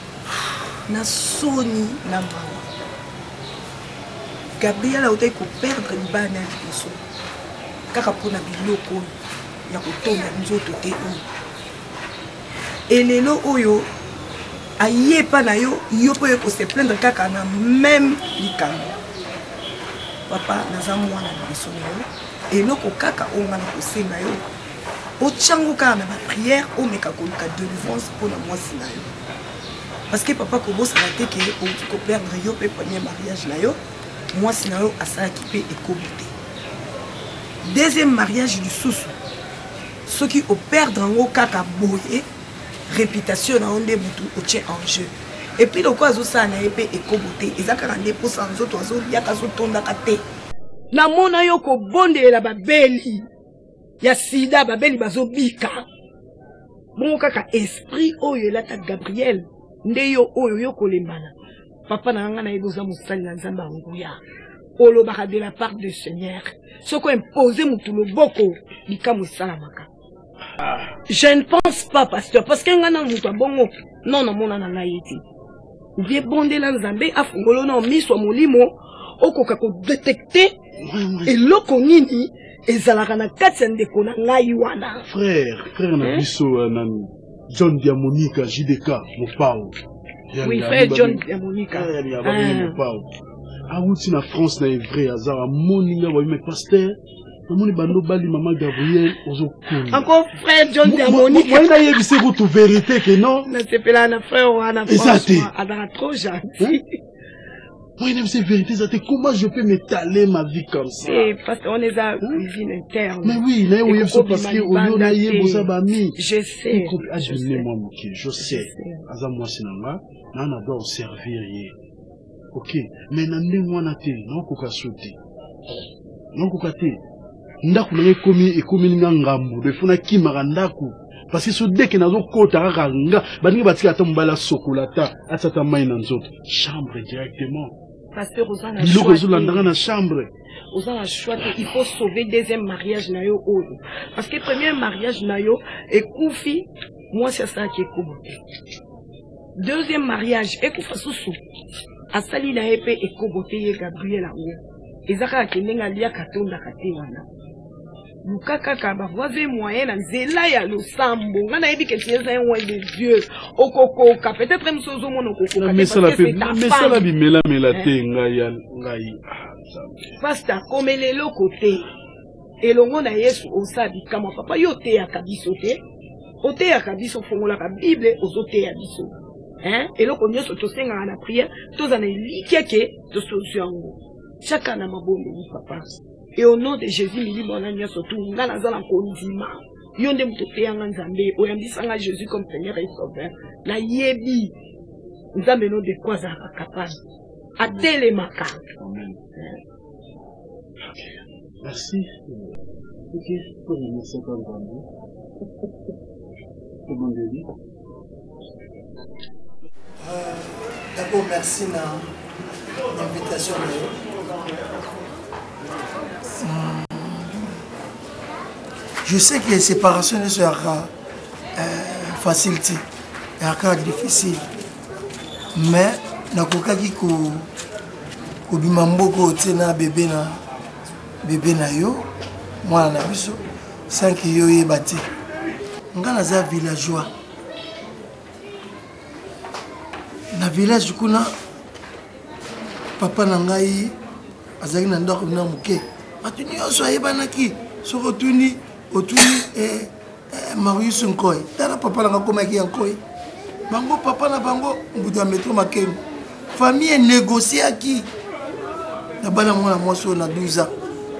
na soni na mawa. Gabriel autaki koperdre libala na liboso kaka mpona biloko oyo ya kotonda nzoto te oyo elelo oyo aye epa na yo yo mpe oye kose plaindre kaka na meme likambo papa naza mwana liboso na yo eloko kaka oyo nga na kosenga yo otyango kaka na baprière omeka koluka délivrance mpo na mwasi na yo parce que papa kobosana te ke outi koperdre yo mpe premier mariage na yo mwasi na yo asalaki mpe ekobi te deuxième mariage lisusu soki operdre yango kaka boye réputation na yo nde motu otie en jeu. Epuis lokola azosala na ye mpe ekobo te, eza kaka nde mposa nzoto, azoliaka azotondaka te. Namona yo kobondelela babeli ya sida, babeli bazobika. Bongo kaka esprit oyo elata Gabriel nde yo oyo yo kolembana. Papa na nga nayebi oza mosali na Nzambe ya nguya, olobaka de la part de Seigneur. Soki oimpose motu loboko, likambo esalamaka. Je ne pense pas pasteur, parce que nga na moto ya bongo non, namona na ngai ye te. Vie bondela Nzambe afungolo na miso ya molimo, okoka kodetecte eloko nini ezalaka na kati ya ndeko na ngai wana. Frère, frère na biso nani, John Diamonika JDK Mopao. Oui, frère John Diamonika. Mopao awuti na France na Evre, aza amoni nga babi, mais pasteur, namoni bando bali mama Gabriel ozokonda. Encore frère John Diamonika. Moi nayebisi kutu vérité que non. Nasepelaka na frère wana. Eza te. Azalaka trop gentil. Moi, il vérité, ça comment je peux m'étaler ma vie comme ça? Eh, parce qu'on est à cuisine interne. Mais oui, mais oui, parce que au lieu d'aller, vous avez mis. Je sais. Ah, moi, je sais. Aza moi, c'est nanga, nana doit servir ye. Ok, mais na ndenge wana te, nakoka so te. Nakoka te. Ndako na ekomi ekomi nga ngambo, de fona kimaka ndako. Parce que so dès que nazokota kaka nga, baningi batika ata mobali asokola ata, atia ata mai na nzoto. Chambre directement. Pasteur, oza na biloko ezolandanga na chambre. Oza na choix te, il faut sauver deuxième mariage na yo oyo. Parce que premier mariage na yo ekufi, mwasi asalaki ekobo te. Deuxième mariage ekufa susu, asali na ye mpe ekobo te ye Gabriel yango. Eza kaka ke ndenge aliaka atondaka te wana. Luka kaka ba voies et moyens na nzela ya losambo. Nga nayebi ke tu es un roi de Dieu. Okokoka, peut-être même sozo mona okokoka. Mesala pe, mesala bimela mela te ngai ya ngai. Pasteur, komela eloko te. Elongo na Yesu osala bikamwa. Papa, yo oteyaka biso te. Oteyaka biso, fongolaka Bible, ozoteya biso. Hein? Eloko nyonso tosengaka na prière, toza na elikya ke tosozwi yango. Tiaka na mabondeli, papa. Et au nom de Jésus, milimo wana nyonso tu, nga naza na kondima. Yo nde moto oteyanga Nzambe, oyambisa nga Jésus comme Seigneur et Sauveur. Nayebi Nzambe no de quoi azalaka capable. Atelemaka. Amen. Merci. Ok, pour remercier toi Nzambe. Tobondeli. D'abord, merci na invitation na yo. Je sais que séparation nyonso yaka facile te, yaka difficile, mais nakokaki kobima mboka oyo te na bebe na bebe na yo, mwana na biso, sans que yo oyeba te. Nga naza villageois. Na village kuna, papa na ngai azalaki na ndako na moke, bato nyonso ayebanaki. Soki otuni, otuni Marius Nkoy, tala papa na ngai akomaki ya Nkoy, bango papa na bango mbuta ya metro Makengo. Famille enégociaki na bana mwana mwasi oyo na 12 ans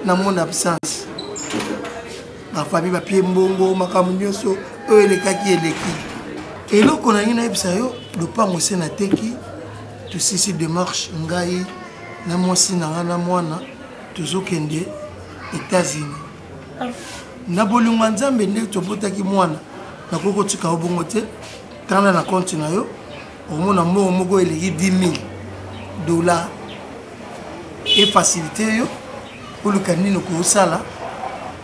na mon absence, bafamille bapie mbongo, makambo nyonso oyo elekaki eleki. Eloko na ngai nayebisa yo, lopango se nateki, tosisi démarche, ngai na mwasi na ngai na mwana tozokende États-Unis. Na bolingo ya Nzambe nde tobotaki mwana, nakoki kotika yo bongo te. Tala na compte na yo, okomona mbongo moko eleki 10 000 dollars, efacilite yo oluka nini okosala.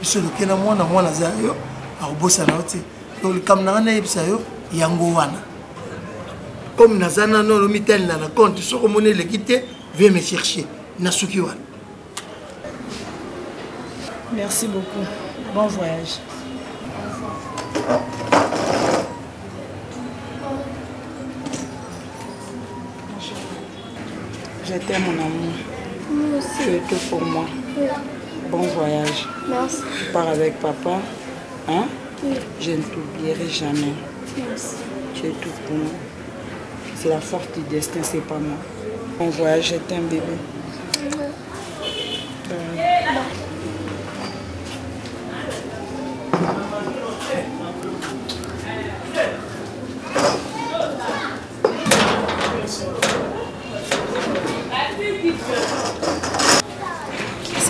Biso toke na mwana, mwana aza yo, akobosana yo te. Donc likambo na ngai nayebisa yo yango wana, comme naza nano omitalela na compte, soki omoni eleki te, viens me chercher. Nasuki wana. Merci beaucoup. Bon voyage. Je t'aime, mon amour. Moi aussi. Tu es tout pour moi. Oui. Bon voyage. Merci. Tu pars avec papa. Hein? Oui. Je ne t'oublierai jamais. Merci. Tu es tout pour moi. C'est la force du destin, c'est pas moi. Bon voyage, je t'aime, bébé. Bye.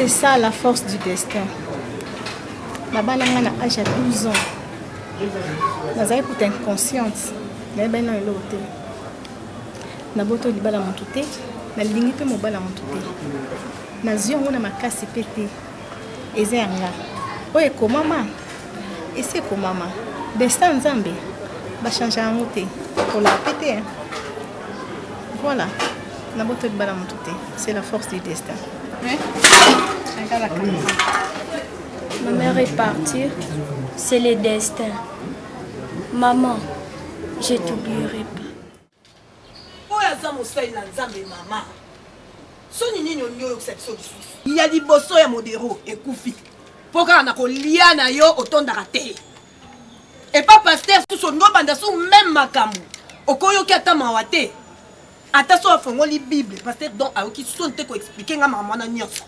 C'est ça la force du destin. Babala nga na âge ya 12 ans. Nazali kuta inconsciente. Nayebani na eloko te. Naboto libala moto te. Nalingi mpe mobala moto te. Nazwi yango na makasi mpe te. Eza ya nga. Oyo ekomama esi ekomama. Destin Nzambe ba change yango te. Kolaa mpe te. Voilà. Naboto libala moto te. C'est la force du destin. Ma mère est partie, c'est le destin. Maman, je t'oublierai pas. oyo aza mosali na nzambe mama soni nini olingi oyokisa biso lisusu ya liboso ya modero ekufi mpo kaka na kolia na yo otondaka te epa paster susu olingi obanda su meme makambo okoyoki ata mawa te ata soki afongoli bible paster don ayoki soni te koexplike nga makambo wana nyonso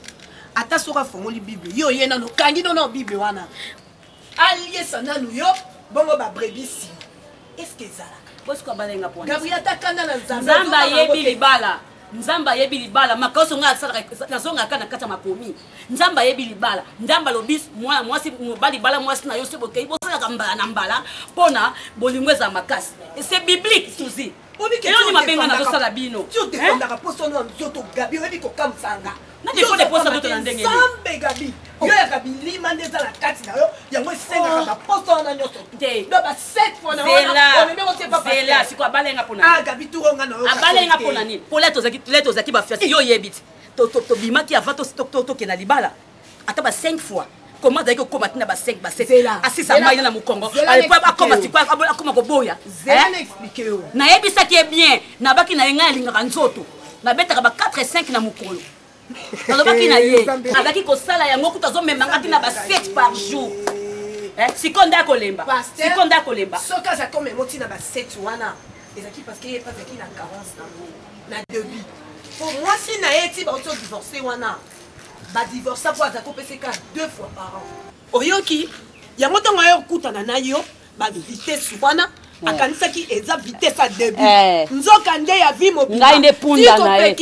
ata soki afongoli bible yo oye nano okangi nono bible wana aliesa nanu yo bongo babrebis nsima eske ezalaka bosiko abalenga pona gabriel ata kanda na nzambe nzambe ayebi libala nzambe ayebi libala makoso ngai asalaka nazongaka na kati ya makomi nzambe ayebi libala nzambe alobi mwana mwasi mobali bala mwasi na yo soki bokei bosalaka mbala na mbala mpona bolingo ezala makasi c'est biblique suzi eloni mabenga nazosala bino ti odefendaka poso na nzoto gabi oyebi kokamwisa nga Na defendre poso nzoto na ndenge nini? nzambe gabi yo yaka bilima nde eza na kati na yo yango esengaka baposo wana nyonso te do ba sept fois na wana omemi yango te papa zela siko abalenga pona ah gabi turo nga na yo abalenga pona nini po lete ozaki lete ozaki ba fiancé yo oyebi ti tobimaki avant tokenda libala ata ba 5 fois comment azalaki kokoma ntina ba 5 ba 7 asisa mai na mokongo akoma sikoyo akoma koboya nayebisaki ye bien nabaki na ye ngai alingaka nzoto nabetaka ba 4 5 na mokolo nalobaki na ye azalaki kosala yango kutu azomema ngai ntina ba 7 par jour eh, sikoyo nde akolemba sikoyo nde akolemba soki azalaki komema ntina ba 7 wana ezalaki parce que ye mpe azalaki na carence nango na debut po mwasi na ye ti bauti odivorce wana badivorsa mpo azalaki kopesa ka deux fois par an oyoki yango ntango aye okutana na yo bavitesse wana eh. akanisaki eza vitesse ya début eh. nzoka nde ya vie mobimbangai nde punda na ye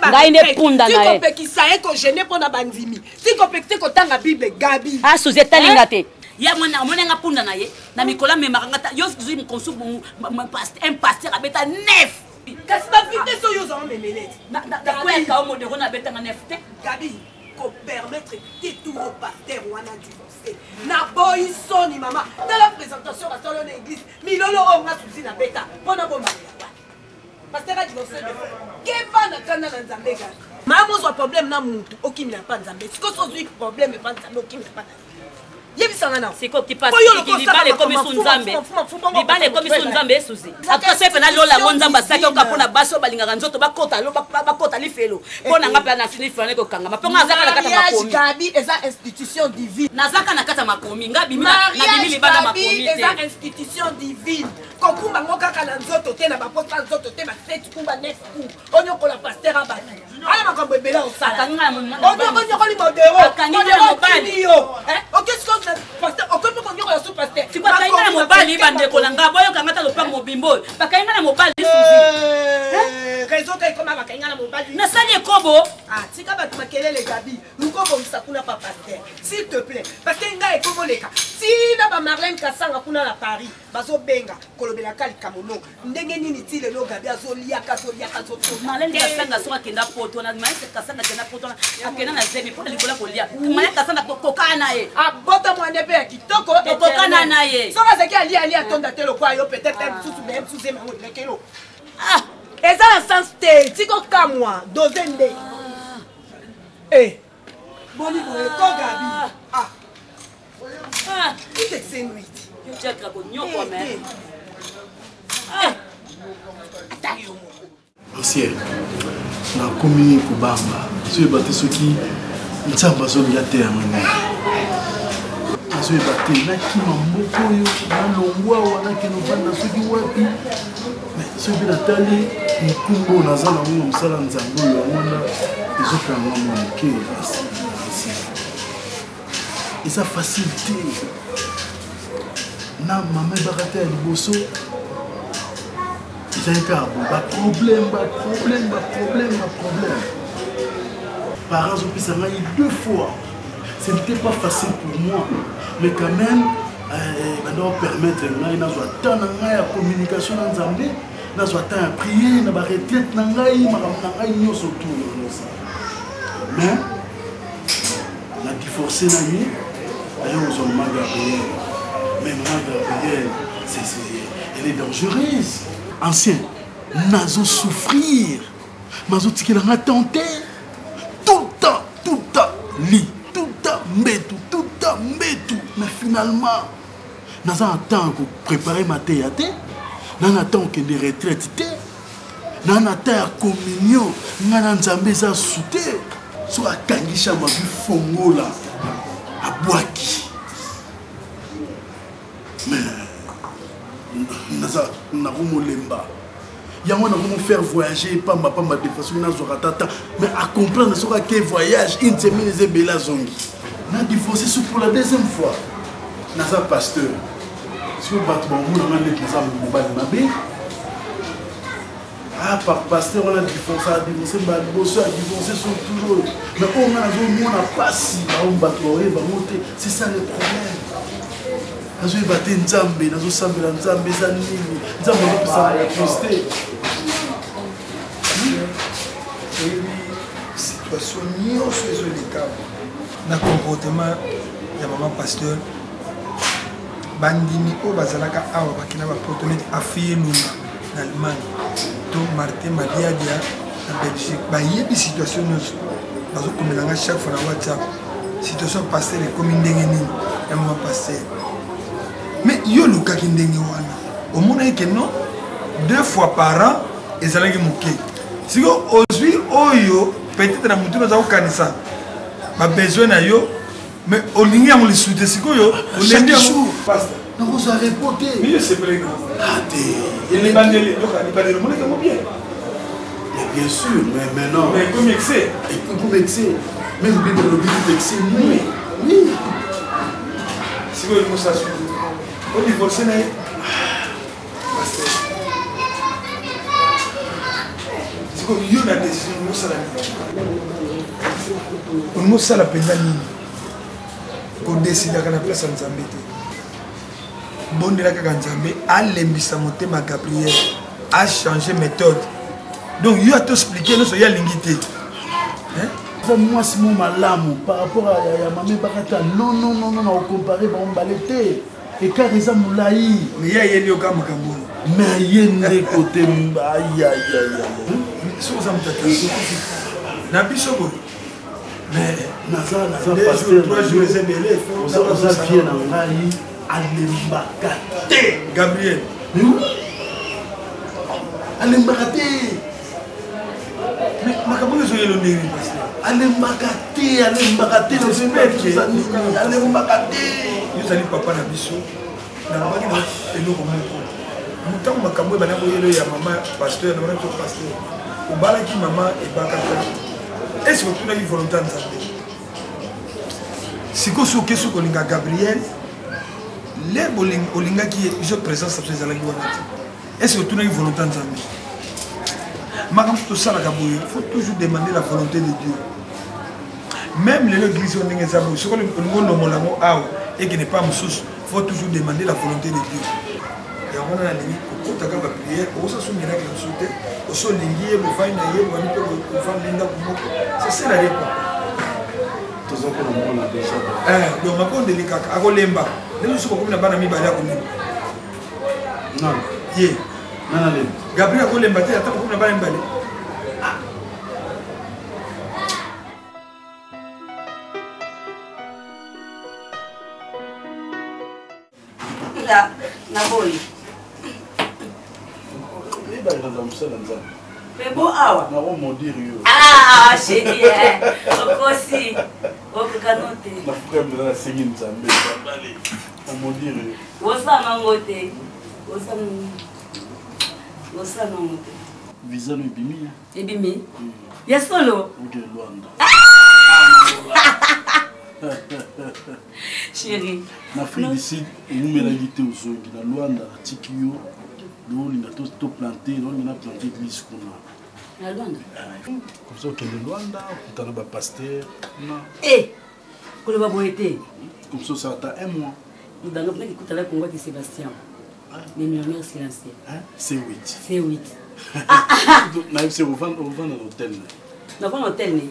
ngai nde punda na ye tikopekisa ye kogene mpo na bandimi tikopekisa ye kotanga bible gabi asuzi ah, etalinga eh? te ye amoni nga punda na ye na mikolo amemaka nga yo zwi consu un pasteur abeta nef kasi bavitese oyo ozango memelete nakweyaka o modero nabetanga nef te gabi kopermettre te tour au pasteur wana divorce naboyi soni mama tala présentation basala na église milolo oyo nga susi na beta mpo na bomalela wapi pasteur adivorce de keba na kanda na nzambe gabi mama ozwa problème na mutu okimela mpa nzambe sikoso ozwi problème epa nzambe okimela mpa yebisanga na sikoyo ekomi su nzambe libala ekomi su nzambe esuzi atuka soki mpena lola yango nzambe asaki oka mpona basi oyo balingaka nzoto bakota lifelo mpo na nga mpe na lifelo nde kokangama mpo nga azaka na kati ya makomi gabi eza institution divine nazaka na kati ya makomi nga bimi nabimi libanda makomi te eza institution divine kokumba ngo kaka na nzoto te na baposa nzoto te ba 7 ku ba 9 ku onyokola paster ya bato ala makambo ebele osalaonyokoli modero mobali yo okomi konyokola su paster bakangi nga na mobali bandeko na nga boyoka nga ta lopango mobimba oyo bakangi nga na mobali suzi eh, raison ka ekoma bakangi nga na mobali nasali ekobo ah, tika bato makelele gabi luka obongisa kuna pa paster s'il te plaît parce que ngai ekomoleka tina ba marlene kasanga kuna na paris bazobenga kolobelaka likambo no ndenge nini ti lelo gabi azoliaka azoliaka azotomalene kasanga soki akenda poto wana malene kasanga akenda poto wana akenda na zemi mpona likolo ya kolia malene kasanga kokana na ye abota mwana mpe ya kitoko tokokana na ye soki azalaki alia alia atonda te lokwa yo peut-être mosusu me mosusu zemi yango elekelo ah eza na sens te tikokamwa dose nde ah. eh boni boye ko gabi ah Ah, itekise nuiti yo diacre akonyokwama eh, ah. ata yo moko ancien nakomi kobanga nazoyeba te soki nzambe azolinga te yango nini nazoyeba te nakima mboka oyo nalongwa awa nakende ovanda soki wapi soki mpe natali mokumba oyo naza nango na mosala nzambe oyo yango wana ezokanga mwa moke eza facile te na mama ebaka te ya liboso ezali kaka boye baproblème baproblème baproblème baproblème. Parents azopesa ngai deux fois. Ce n'était pas facile pour moi, mais quand même banda opermettre ngai nazwa temps na ngai ya communication na Nzambe, nazwa temps ya prière na baretraite na ngai, makambo na ngai nyonso tour nyonso. Mais na divorce na ye, naye kozwa mama Gabriel. Mais mama Gabriel, elle est dangereuse. Ancien, nazo souffrir, mazotikela nga temps te. Tout le temps, tout le temps, lit, tout le temps, mbetu, tout le temps, mbetu. Mais finalement, naza na temps ya koprépare mateya te, naza na temps kokende retraite te, naza na temps ya communion ngai na Nzambe eza su te. Soki akangi chambre azwi fongola abwaki, mais naza nakomolemba yango nakomo faire voyager pamba pamba de façon nazwaka tata, mais à comprendre soki ake voyage une semaine eza ebele azongi. Na divorce su pour la deuxième fois, naza pasteur, soki bato bamonanga ndeti naza mobali mabe. Ah, pasteur wana divorce, adivorce mbala liboso, adivorce sur toujours, mais oyo nga nazomona mpasi, bao bato baoyeba yango te. C'est ça le problème, nazoyeba te. Nzambe, nazosambela Nzambe, eza nini? Nzambe azopesa réponse te. Oyebi situation nyonso ezoleka na comportement ya mama pasteur. Bandimi oyo bazalaka awa bakenda bapoto neti Afiye Lunga na Allemagne to Martin Madiadia na Belgique, bayebi situation nyonso. Bazokomela nga chaque fois na WhatsApp, situation ya pasteur ekomi ndenge nini, ya mama pasteur. Mais yo olukaki ndenge wana, omonaki ke non, deux fois par an ezalaki moke. Sikoyo ozwi oyo peut-être na motu oza kokanisa babesoin na yo, mais olingi yango lisusu te. Sikoyo olembi yango. Nakozwa repo te. Mais yo sepelaki Ah te. Libandeli, yoka, libandeli omonaki yango bien. Mais bien sûr, mais maintenant. Mais ekomi excès. Ekomi excès. Même Bible elobi tout excès nuit. Oui. Sikoyo olingi osala suki odivorce na ye, pasteur? Sikoyo yo na décision, olingi osala nini? Olingi osala mpenza nini? Kodesidaka na place ya Nzambe te. Bondela kaka Nzambe alembisa motema Gabriel, achange méthode. Donc yo ata explike nyonso, ye alingi te. Eza mwasi mo malamu par rapport ya mame Bakata. Non, non, non, non, nakocompare bango mibale te, écart eza molai. Mais ye ayeli yo kaka makambo oyo. Mais ye nde kote ayayaya. Soki oza moto attention na biso boye. Mais naza pasteur, oza vie na ngai, alembaka te. Gabriel. Mais oui, alembaka te. Makambo oyo ezoyelo ndenge nini, pasteur? Alembaka te, alembaka te, alembaka te. Yo ozali papa na biso. Nalobaki na eloko moko ntango makambo oyo banda koyelo ya mama pasteur. Nalobaki to pasteur, obalaki mama Ebakata, ese otunaki volonté ya Nzambe? Sikoyo soki okesi kolinga Gabriel, le olingaki ye, biso présence na biso ezalaki wana te. Ese otunaki volonté ya Nzambe? Makambo tosalaka boye, faut toujours demander la volonté de Dieu. Même lelo église oyo ndenge eza boye, soki olingi olongola yango awa ekende pa mosusu, faut toujours demander la volonté de Dieu. Yango wana nalingi kokotaka baprière. Okosa so miracle mosusu te. Oso olingi ye, bofandi na ye, bobandi mpe kofanda ndako moko, ça sert à rien, papa. Toza mpona mwana déjà. Donc mabondeli kaka, akolemba. Ndenge mosusu bakomi na bana mibale, akolemba. Non. Ye. Nana lemba. Gabriel akolemba te ata bakomi na bana mibale. Na naboyi. Ebakaka mosala Nzambe. Mais bo awa. Nakomodire yo. Ah chéri, eh. Okosi. Okokano te. Na frère mpenza, nasengi Nzambe ale namodire yo. Osala nango te. Osala nango te. Visa no ebimi. Ebimi? Ya solo? Oke Luanda. Chéri. Na Afrique du Sud ewumelaki te, ozongi na Luanda, atiki yo. Naolinga toplante, naolinga na plante église kuna. Na Luanda. Comme ça okende Luanda, okutana ba pasteur kuna. Eh! Koloba boye te. Comme ça osala ata un mois. Mudanga mpona kikutala Congo ti Sébastien. Le millionnaire silencieux. Hein? C8. C8. Nayebisi ovanda na hotel na. Navanda hotel ne.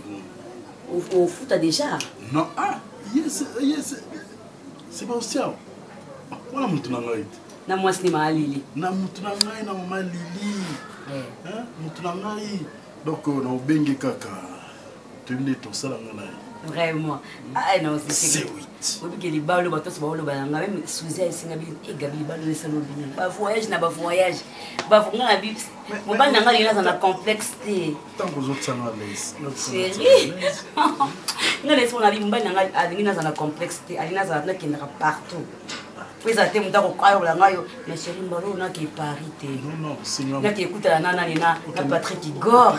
Ofuta déjà. Non, ah, yes, yes. Sébastien. Wana mutu na ngai te. Na mwasi ni mama Lili. Na mutu na ngai na mama Lili. Eh. Mutu na ngai. Donc na obenge kaka. Toyebi nde tosala nga na ye. Vraiment. Ah non, c'est obike libalo bato nyonso baoloba na ngai meme suzi ayesinga bi egabi libalo esala obini bavoyage na bavoyage nga na bi mobali na ngai alingi naza na complexe te ntango ozotianga lese chéri nga na esiko na bi mobali na ngai alingi naza na complexe te alingi nazala nakendaka partout po ezala te moto akokayola ngai yo mais chéri mbala oyo nake paris te nake ekutana na nani na patrick igor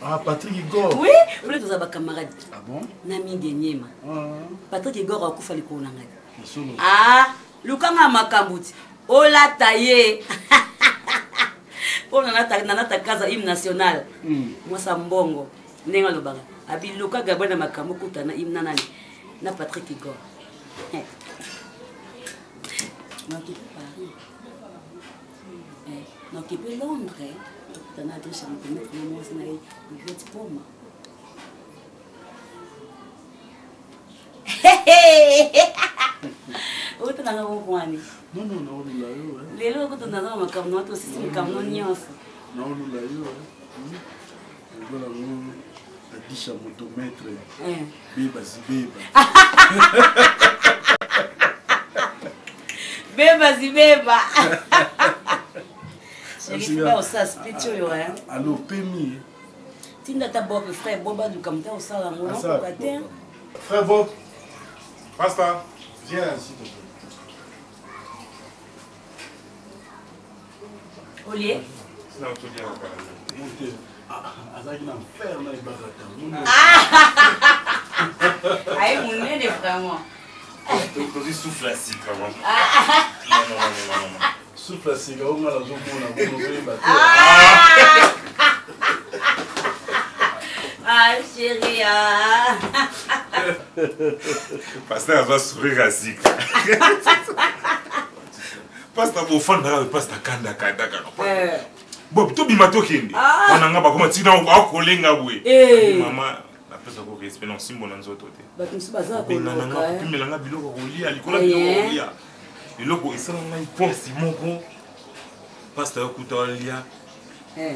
Ah, Patrick Igor. Oui, voulez toza ba camarade. Ah bon? Na mingi nyema. Ah. Patrick Igor akufa likolo na ngai. Ah, lukanga makambo ti. Olata ye. Po nanata nanata kaza hymne national. Mwasa mbongo ndenge alobaka. Abi luka Gabriel na makambo kutana hymne na nani? Na Patrick Igor. Eh. Nakipe Paris. Eh, nakipe Londres. Tokutana adresse ya moto na mwasi na ye Yvette Poma. Okotonanga kokwani. Non, non, naolula yo. Lelo okotonanga na makambo na tosisi makambo nyonso. Naolula yo. Lokola ngo adisha moto maître. Beba zibeba. Beba zibeba. Chéri, faut osala speech oyo hein. Allo pemi. Tinda ata Bob frère Bob aluka moto akosala yango nakoka te. Frère Bob. Pasta, viens s'il te plaît. Olie? azalaki na fer na ebakata aye monene vraiment tozwi souffle ya sika souffle ya sika oyo nga nazomona bozoyeba te Ah, chérie, ah. Pasteur aza sourire ya sika. Pasteur bofandaka pasteur kanda kanda kaka. Eh. Bob tobima tokende. Ah. Wana nga bakoma tina akolenga boye. Eh. Mama napesa ko respect na nsimbo na nzoto te. Bato mosusu baza koloka. Kopimela nga biloko kolia likolo biloko eh. kolia. Eloko esala ngai pasi moko. Pasteur akuta alia. Eh.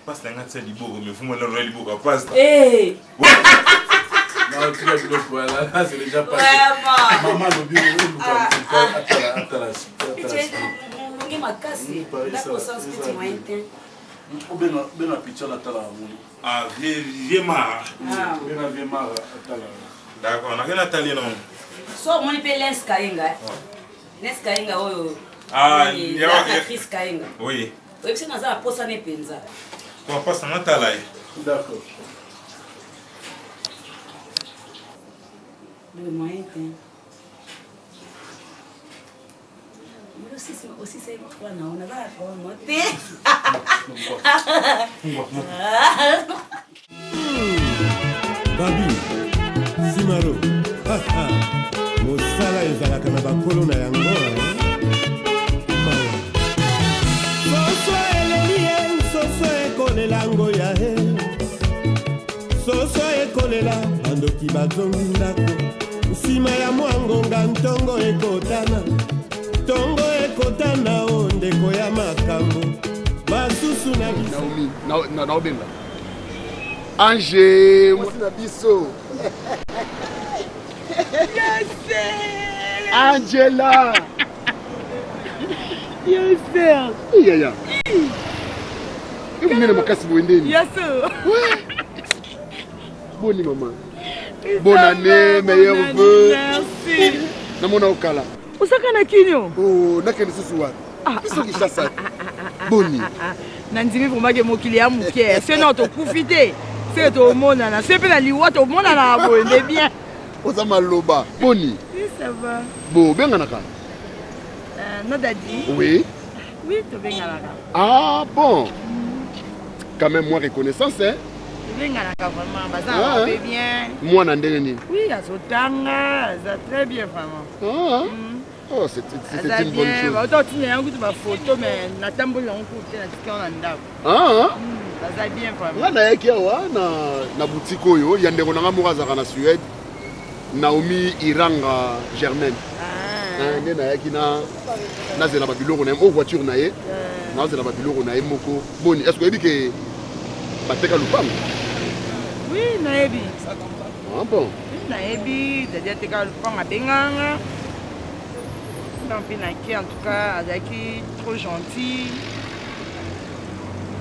Pasta nga tia liboko mais fuma na roya liboko ya pasta. Eh. Non, tu as biloko wana, c'est déjà passé. Maman alobi oluka atala atala atala. Nge makasi. Ndako sans petit moyen te. Obenga benga picture na tala yango. Ah, vieux vieux Mara. Benga vieux Mara atala. D'accord, nakei natali non. So omoni mpe Lens Kayenga. Lens Kayenga oyo. Ah, actrice Kayenga. Oui. Oyebisi naza na posa ne mpenza. Kwa posa natala ye. D'accord. Le moyen te. Osisi wana naza na problème te. Babi Simaro mosala ezalaka na bakolo na yango mawa soso eleli ye soso ekolela ngoya he soso ekolela bandoki bazongi ndako nsima ya mwa ngonga ntongo ekotana ntongo ekotana o ndeko ya makambo basusu na Naomi naobenga Ange mwasi na biso Angela Yes yaya emonene makasi boye ndeni Yes boni mama bonne année meilleur vœu Merci namona okala Osaka na kinyo Oh nakende susu wapi biso Kinshasa boni nandimi vraiment ke mokili ya moke se na tokufi te se tomonana se mpe na liwa tomonana boye nde bien oza maloba boni oui ça va bo obenganaka euh, na dadi oui oui tobenganaka ah bon mm. Quand même moi reconnaissance hein. Tobenganaka vraiment, baza ah, hein? bien. Mwana ndenge nini? Oui, azotanga, aza très bien vraiment. Ah. Oh, c'est une bonne chose. Bauta kotinda yango kutu bafoto mais natamboli yango kutu te, natiki yango na ndako. Ah, baza bien vraiment. Nga nayaki awa na boutique oyo ya ndeko na nga moko azalaka na Suède, Naomi Iranga Germaine. Ah. Nde nayaki na nazela babiloko na ye, o voiture na ye, nazela babiloko na ye moko. Boni, est-ce que oyebi ke bateka lupango? Oui, nayebi. Ah bon? Nayebi, dadi ateka lupango, abenganga. Ntango mpe nake, en tout cas, azalaki trop gentil.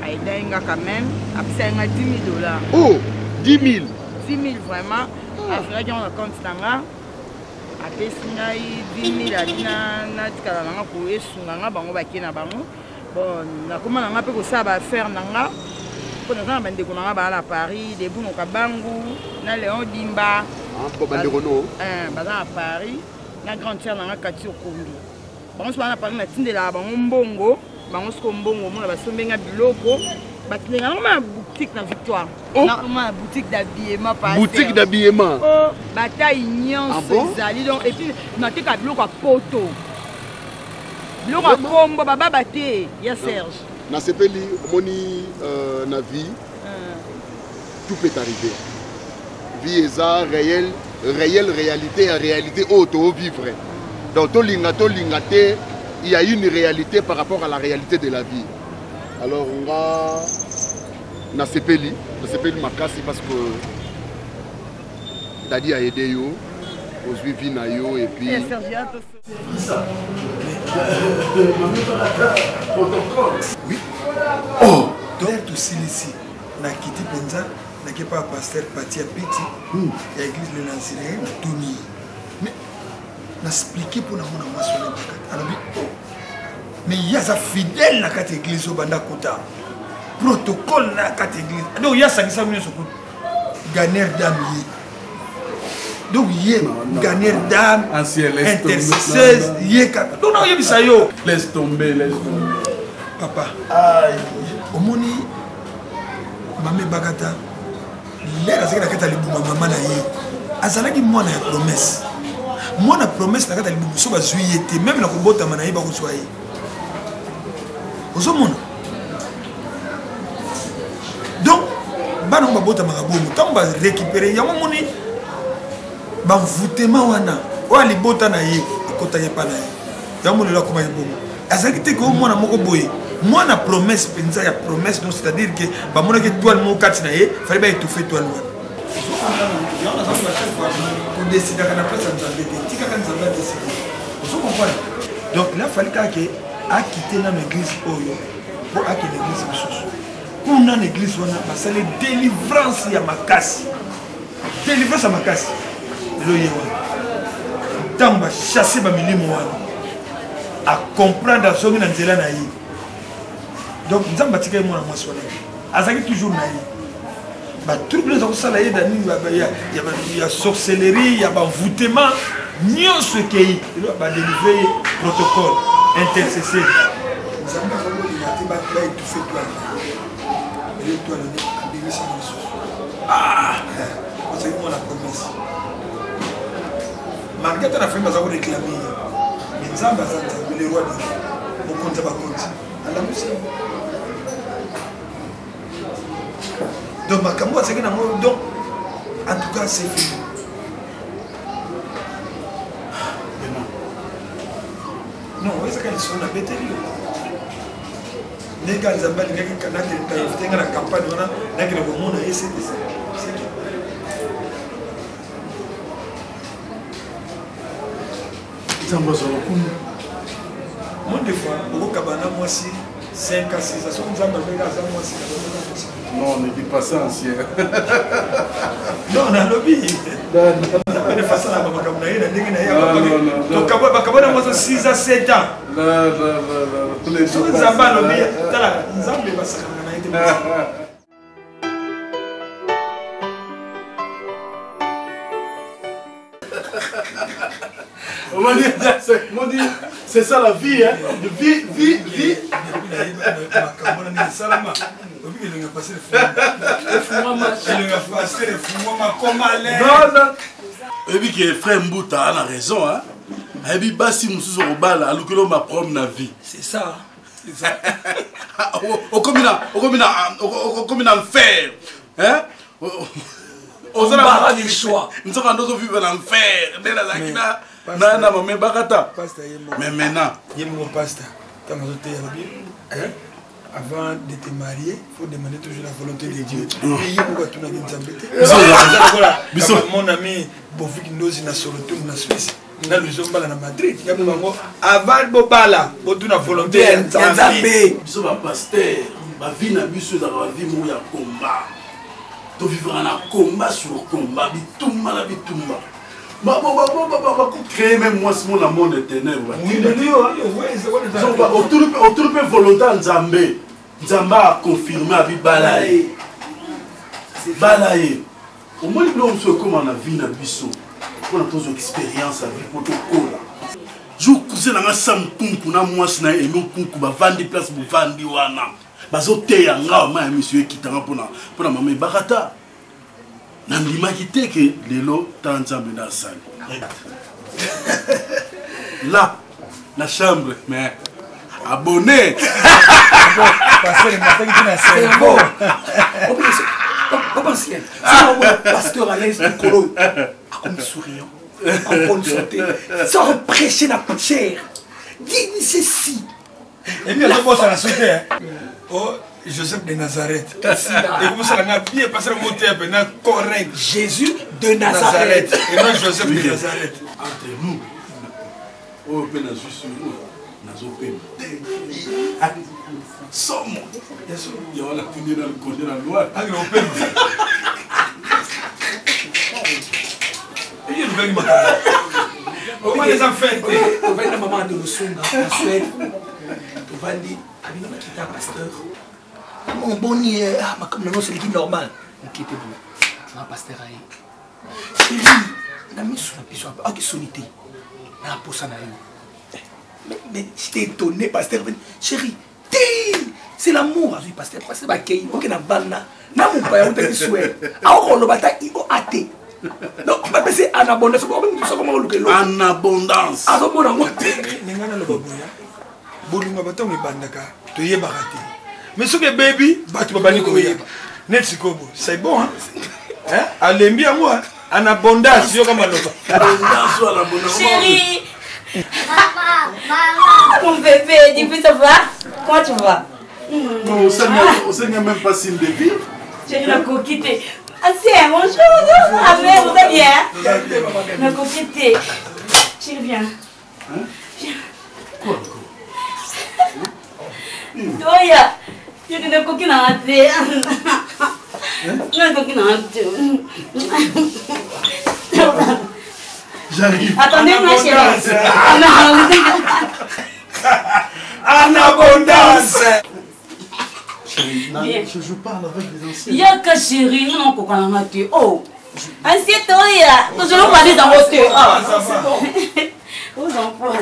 Aidaki nga quand même, apesaki nga 10 000 dollars. Oh, 10 000? 10 000 vraiment. Azwaki yango na compte na nga. Apesi ngai 10 000 ati natikala na nga koesunga nga bango bake na bango. Bon, nakoma na nga mpe kosala ba affaire na nga mpo naza na bandeko na nga baa na Paris, Debuno Kabangu na Léon Dimba. Ah, bon, bandeko no baza na Paris na grande sœur na nga Kati Okombi. Bango so baa na Paris, natindelaka bango mbongo, bango siko mbongo omona basombi nga biloko, batindelaka nga na boutique na Victoire. Oh. Na ma boutique d'habillement pas. Boutique d'habillement. Oh, bataille nyonso Ah bon? ezali donc et puis nateka biloko ya poto. Biloko ya kombo bababa te ya Serge. Nasepeli omoni na vie tout peut arriver. Vie eza réel, réelle réalité ya réalité oyo to vivre. Donc tolinga tolinga te, il y a une réalité par rapport à la réalité de la vie. Alors nga nasepeli, nasepeli makasi parce que Dadi a aidé yo, ozwi vie na yo et puis Eh, Serge, ya to- Oui. Oh, donc tosilisi nakiti mpenza nake pa pasteur Pati ya Piti ya église le Naziréen, natuni ye mais nasplike mpo na mona mwasi wana ebakati alobi oh mais ye aza fidèle na kati ya église oyo banda kota protocole na kati ya église, donc ye asangisa nyonso kutu ganer dame ye, donc ye ganer dame intercesseuse ye kaka, donc nakoyebisa yo laisse tomber, laisse tomber papa. Omoni mama Ebakata lere azalaki na kati ya libuma mama na ye, azalaki mwana ya promesse, mwana promesse na kati ya libumu. So bazwi ye te, meme na kobotama na ye bakozwa ye. Ozomona, donc bana ngo babotamaka bongo, ntango barécupere yango, moni bamvutema wana oyo alibota na ye ekotaki epa na ye, yango lelo akomaki bongo. Azalaki te ko mwana moko boye, mwana promesse mpenza ya promesse, donc c'est-à-dire que bamonaki étoile moko kati na ye, fallait baétouffe étoile wana. Kodesidaka na place ya Nzambe te, tikaka Nzambe adeside, ozo comprendre? Donc il a fallu kaka ke akite nano église oyo mpo akende église mosusu. Kuna na église wana basali délivrance ya makasi, délivrance ya makasi. Lelo ye wana ntango bachasse bamilimo wana, acomprendre, azongi na nzela na ye. Donc Nzambe atika ye mwana mwasi wana, azalaki toujours na ye. Batrouble eza kosala ye na nini ya sorcellerie, ya banvoûtement nyonso ekei. Lelo badelivre ye, protocole intercesseur. Nzambe akokolinga te baétouffe étoile, lelo étoile nde abimisaka lisusu. Ozali mwana promesse, malgré ata na famille baza koréclame ye, mais Nzambe aza Nzambe, le roi de mokonzi ya bakonzi, alamusi. Donc makambo azalaki nango, donc en tout cas c'est fini. Non, ezaka lisolo nabeteli yo ndenge kaka Nzambe alingaki nakende nga na campagne wana, nakende komona ye, c'était ça, c'est tout. Nzambe azwa lokumu. Moi des fois okokaba na mwasi 5 à 6 ans, soki Nzambe alobaki aza mwasi, nalobaka mwasi. Non, ne dis pas ça, ancien. Non, nalobi Nzambe de façon na makambo na ye na ndenge na ye. Bakaba na mwasi 6 à 7 ans, soki Nzambe alobi, tala, Nzambe basakanaka na ye te. On dit, c'est ça la vie, hein. Vie, vie, vie. Makambo na ndenge esalama. Oyebi ke frère Mbuta a na raison hein? Ayebi basi mosusu okobala alukeli yo maproblème na vie. C'est ça. Okomi na okomi na okomi na enfer hein? Ozala des choix. Nzoka ndozo vivre na enfer nde nazalaki na na na mame bakata. Mais maintenant ye moko pasteur ntango azoteya lobi avant de te marier faut demander toujours la volonté de Dieu. Mais ye moko atunaki Nzambe te. Biso mon ami Bofik Ndozi na Solothurn na Suisse na Luzo Mbala na Madrid ya bango avant bobala botuna volonté ya Nzambe. Biso ba pasteur ba vie na biso ezalaka ba vie moko ya combat. Tovivaka na combat sur combat, bitumba na bitumba. Bakocree meme mwasi mo na monde ya ténèbre otuli mpe volonté ya Nzambe. Nzambe aconfirme abi bala ye, bala ye. Omoni biloko mosusu ekóma na vie na biso mpona tozwa expérience ya vie mpo tokola. Jour cousin na nga Sam Kunku na mwasi na ye Emo Kunku bavandi place bovandi wana bazoteya nga ma ya miso ekitanga mpona mama ebakata. Nandimaki te ke lelo ta Nzambe nde asali là na chambre, mais abonné. Pasteur à l'aise mikolo akomi souriant, en bonne santé, sans reprêcher la chair. Dis ceci. Et puis azobosana so te oh Joseph de Nazareth ekobosala nga bien passer ngo te mpena correct. Jésus de Nazareth et non Joseph de Nazareth. Entre nous oyo mpe nazwi sur nazopema te somo ya wana tuni na lukonde na loi akende kopema eye lukaki makambo omwana eza fete. Tovandi na mama de Lusunga na Suède, tovandi abino bakita pasteur boni makambo na nyonso eleki normal okete boye ma pasteur aye chéri na miso na biso akisoni te na posa na yo. Mais j'étais étonné, pasteur chéri te c'est l'amour. Azwi pasteur, pasteur bakei oke na bana na mopaya utaki Suède akokoloba ata io ate. Donc bapesi en abondance sokoma oluka eloko en abondance azomona yango te. Ninga naloba boya bolingo batango ebandaka toyebaka te, mais soki ebebi bato babandi koyeba neti sikoyo boye c'est bon hein? Alembi yango en abondance yoka maloba. Chérie. Maman, mon bébé, dis-moi ça va? Comment tu vas? Non, on sait même pas signe de vie. Chérie, la coquille. Ah, c'est bonjour. Ah, mais vous allez bien? La coquille. Chérie, viens. Hein? Viens. Quoi encore? Toya, tu es une coquine en thé. Une coquine en thé. J'arrive. Attendez, ma chérie. En abondance. Chérie, je parle avec les anciens. Yaka chérie, non, on peut Oh, ancien Toya, nous allons parler dans votre. Aux enfants.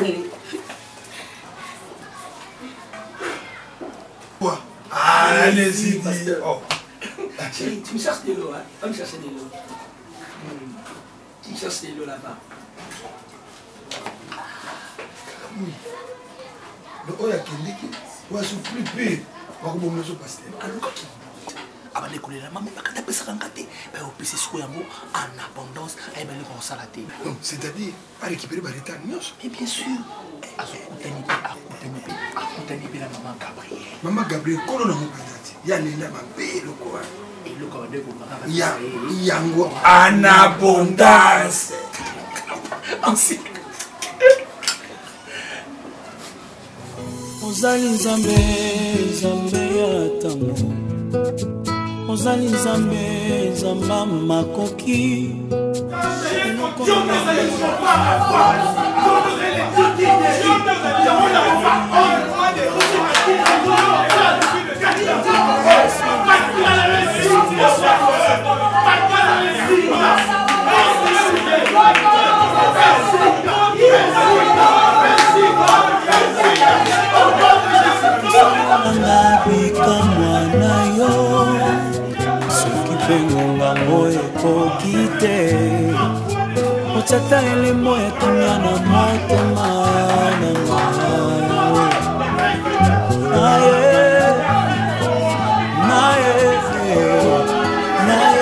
Quoi? Allez-y, pasteur. Chérie, tu me cherches de l'eau, hein? Va me chercher de l'eau. Tu me cherches de l'eau là-bas. Oui. Le oyo akendeki oyo asufli mpe bakoboma zo pasteur. Alukaki abandi kolela mama bakata apesaka nga te bayopesa sikoyo yango en abondance ayeba eloko kosala te. C'est-à-dire arécupéré baretard nyonso. Mais bien sûr azokutani mpe akutani mpe akutani mpe na mama Gabriel. Mama Gabriel kolo nango mpenza ti ya lela mabe eloko wana eloko abandi kobaka yango en abondance. Ancien. Ozali Nzambe, Nzambe ya ntango, ozali Nzambe, Nzamba makoki. Nabika mwana yo. Otiata elembo ya kimia na motema na ngai. Naye, naye, naye.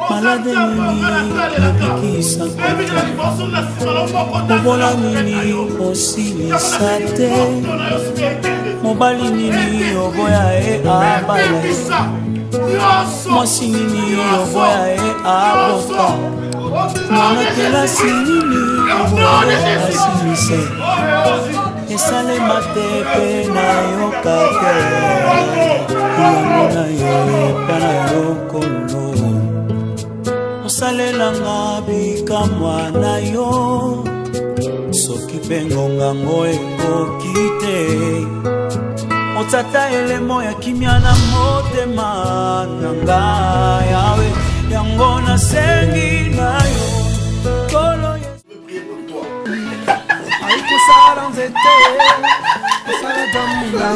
Malade nini obikisaka? Mobola nini osilisa te? Mobali nini oboya ye abala ye? Mwasi nini oboya ye abota? Mwana kelasi nini oboya asilise? Esalema te mpe nayoka te. Yango na yo epa na lokolo, osalelanga bikamwa na yo. Soki mpe ngongango ekoki te, otata elemo ya kimia na motema na ngai. Yawe, yango nasengi na yo, Nkolo. Kosala nzete, kosala damu na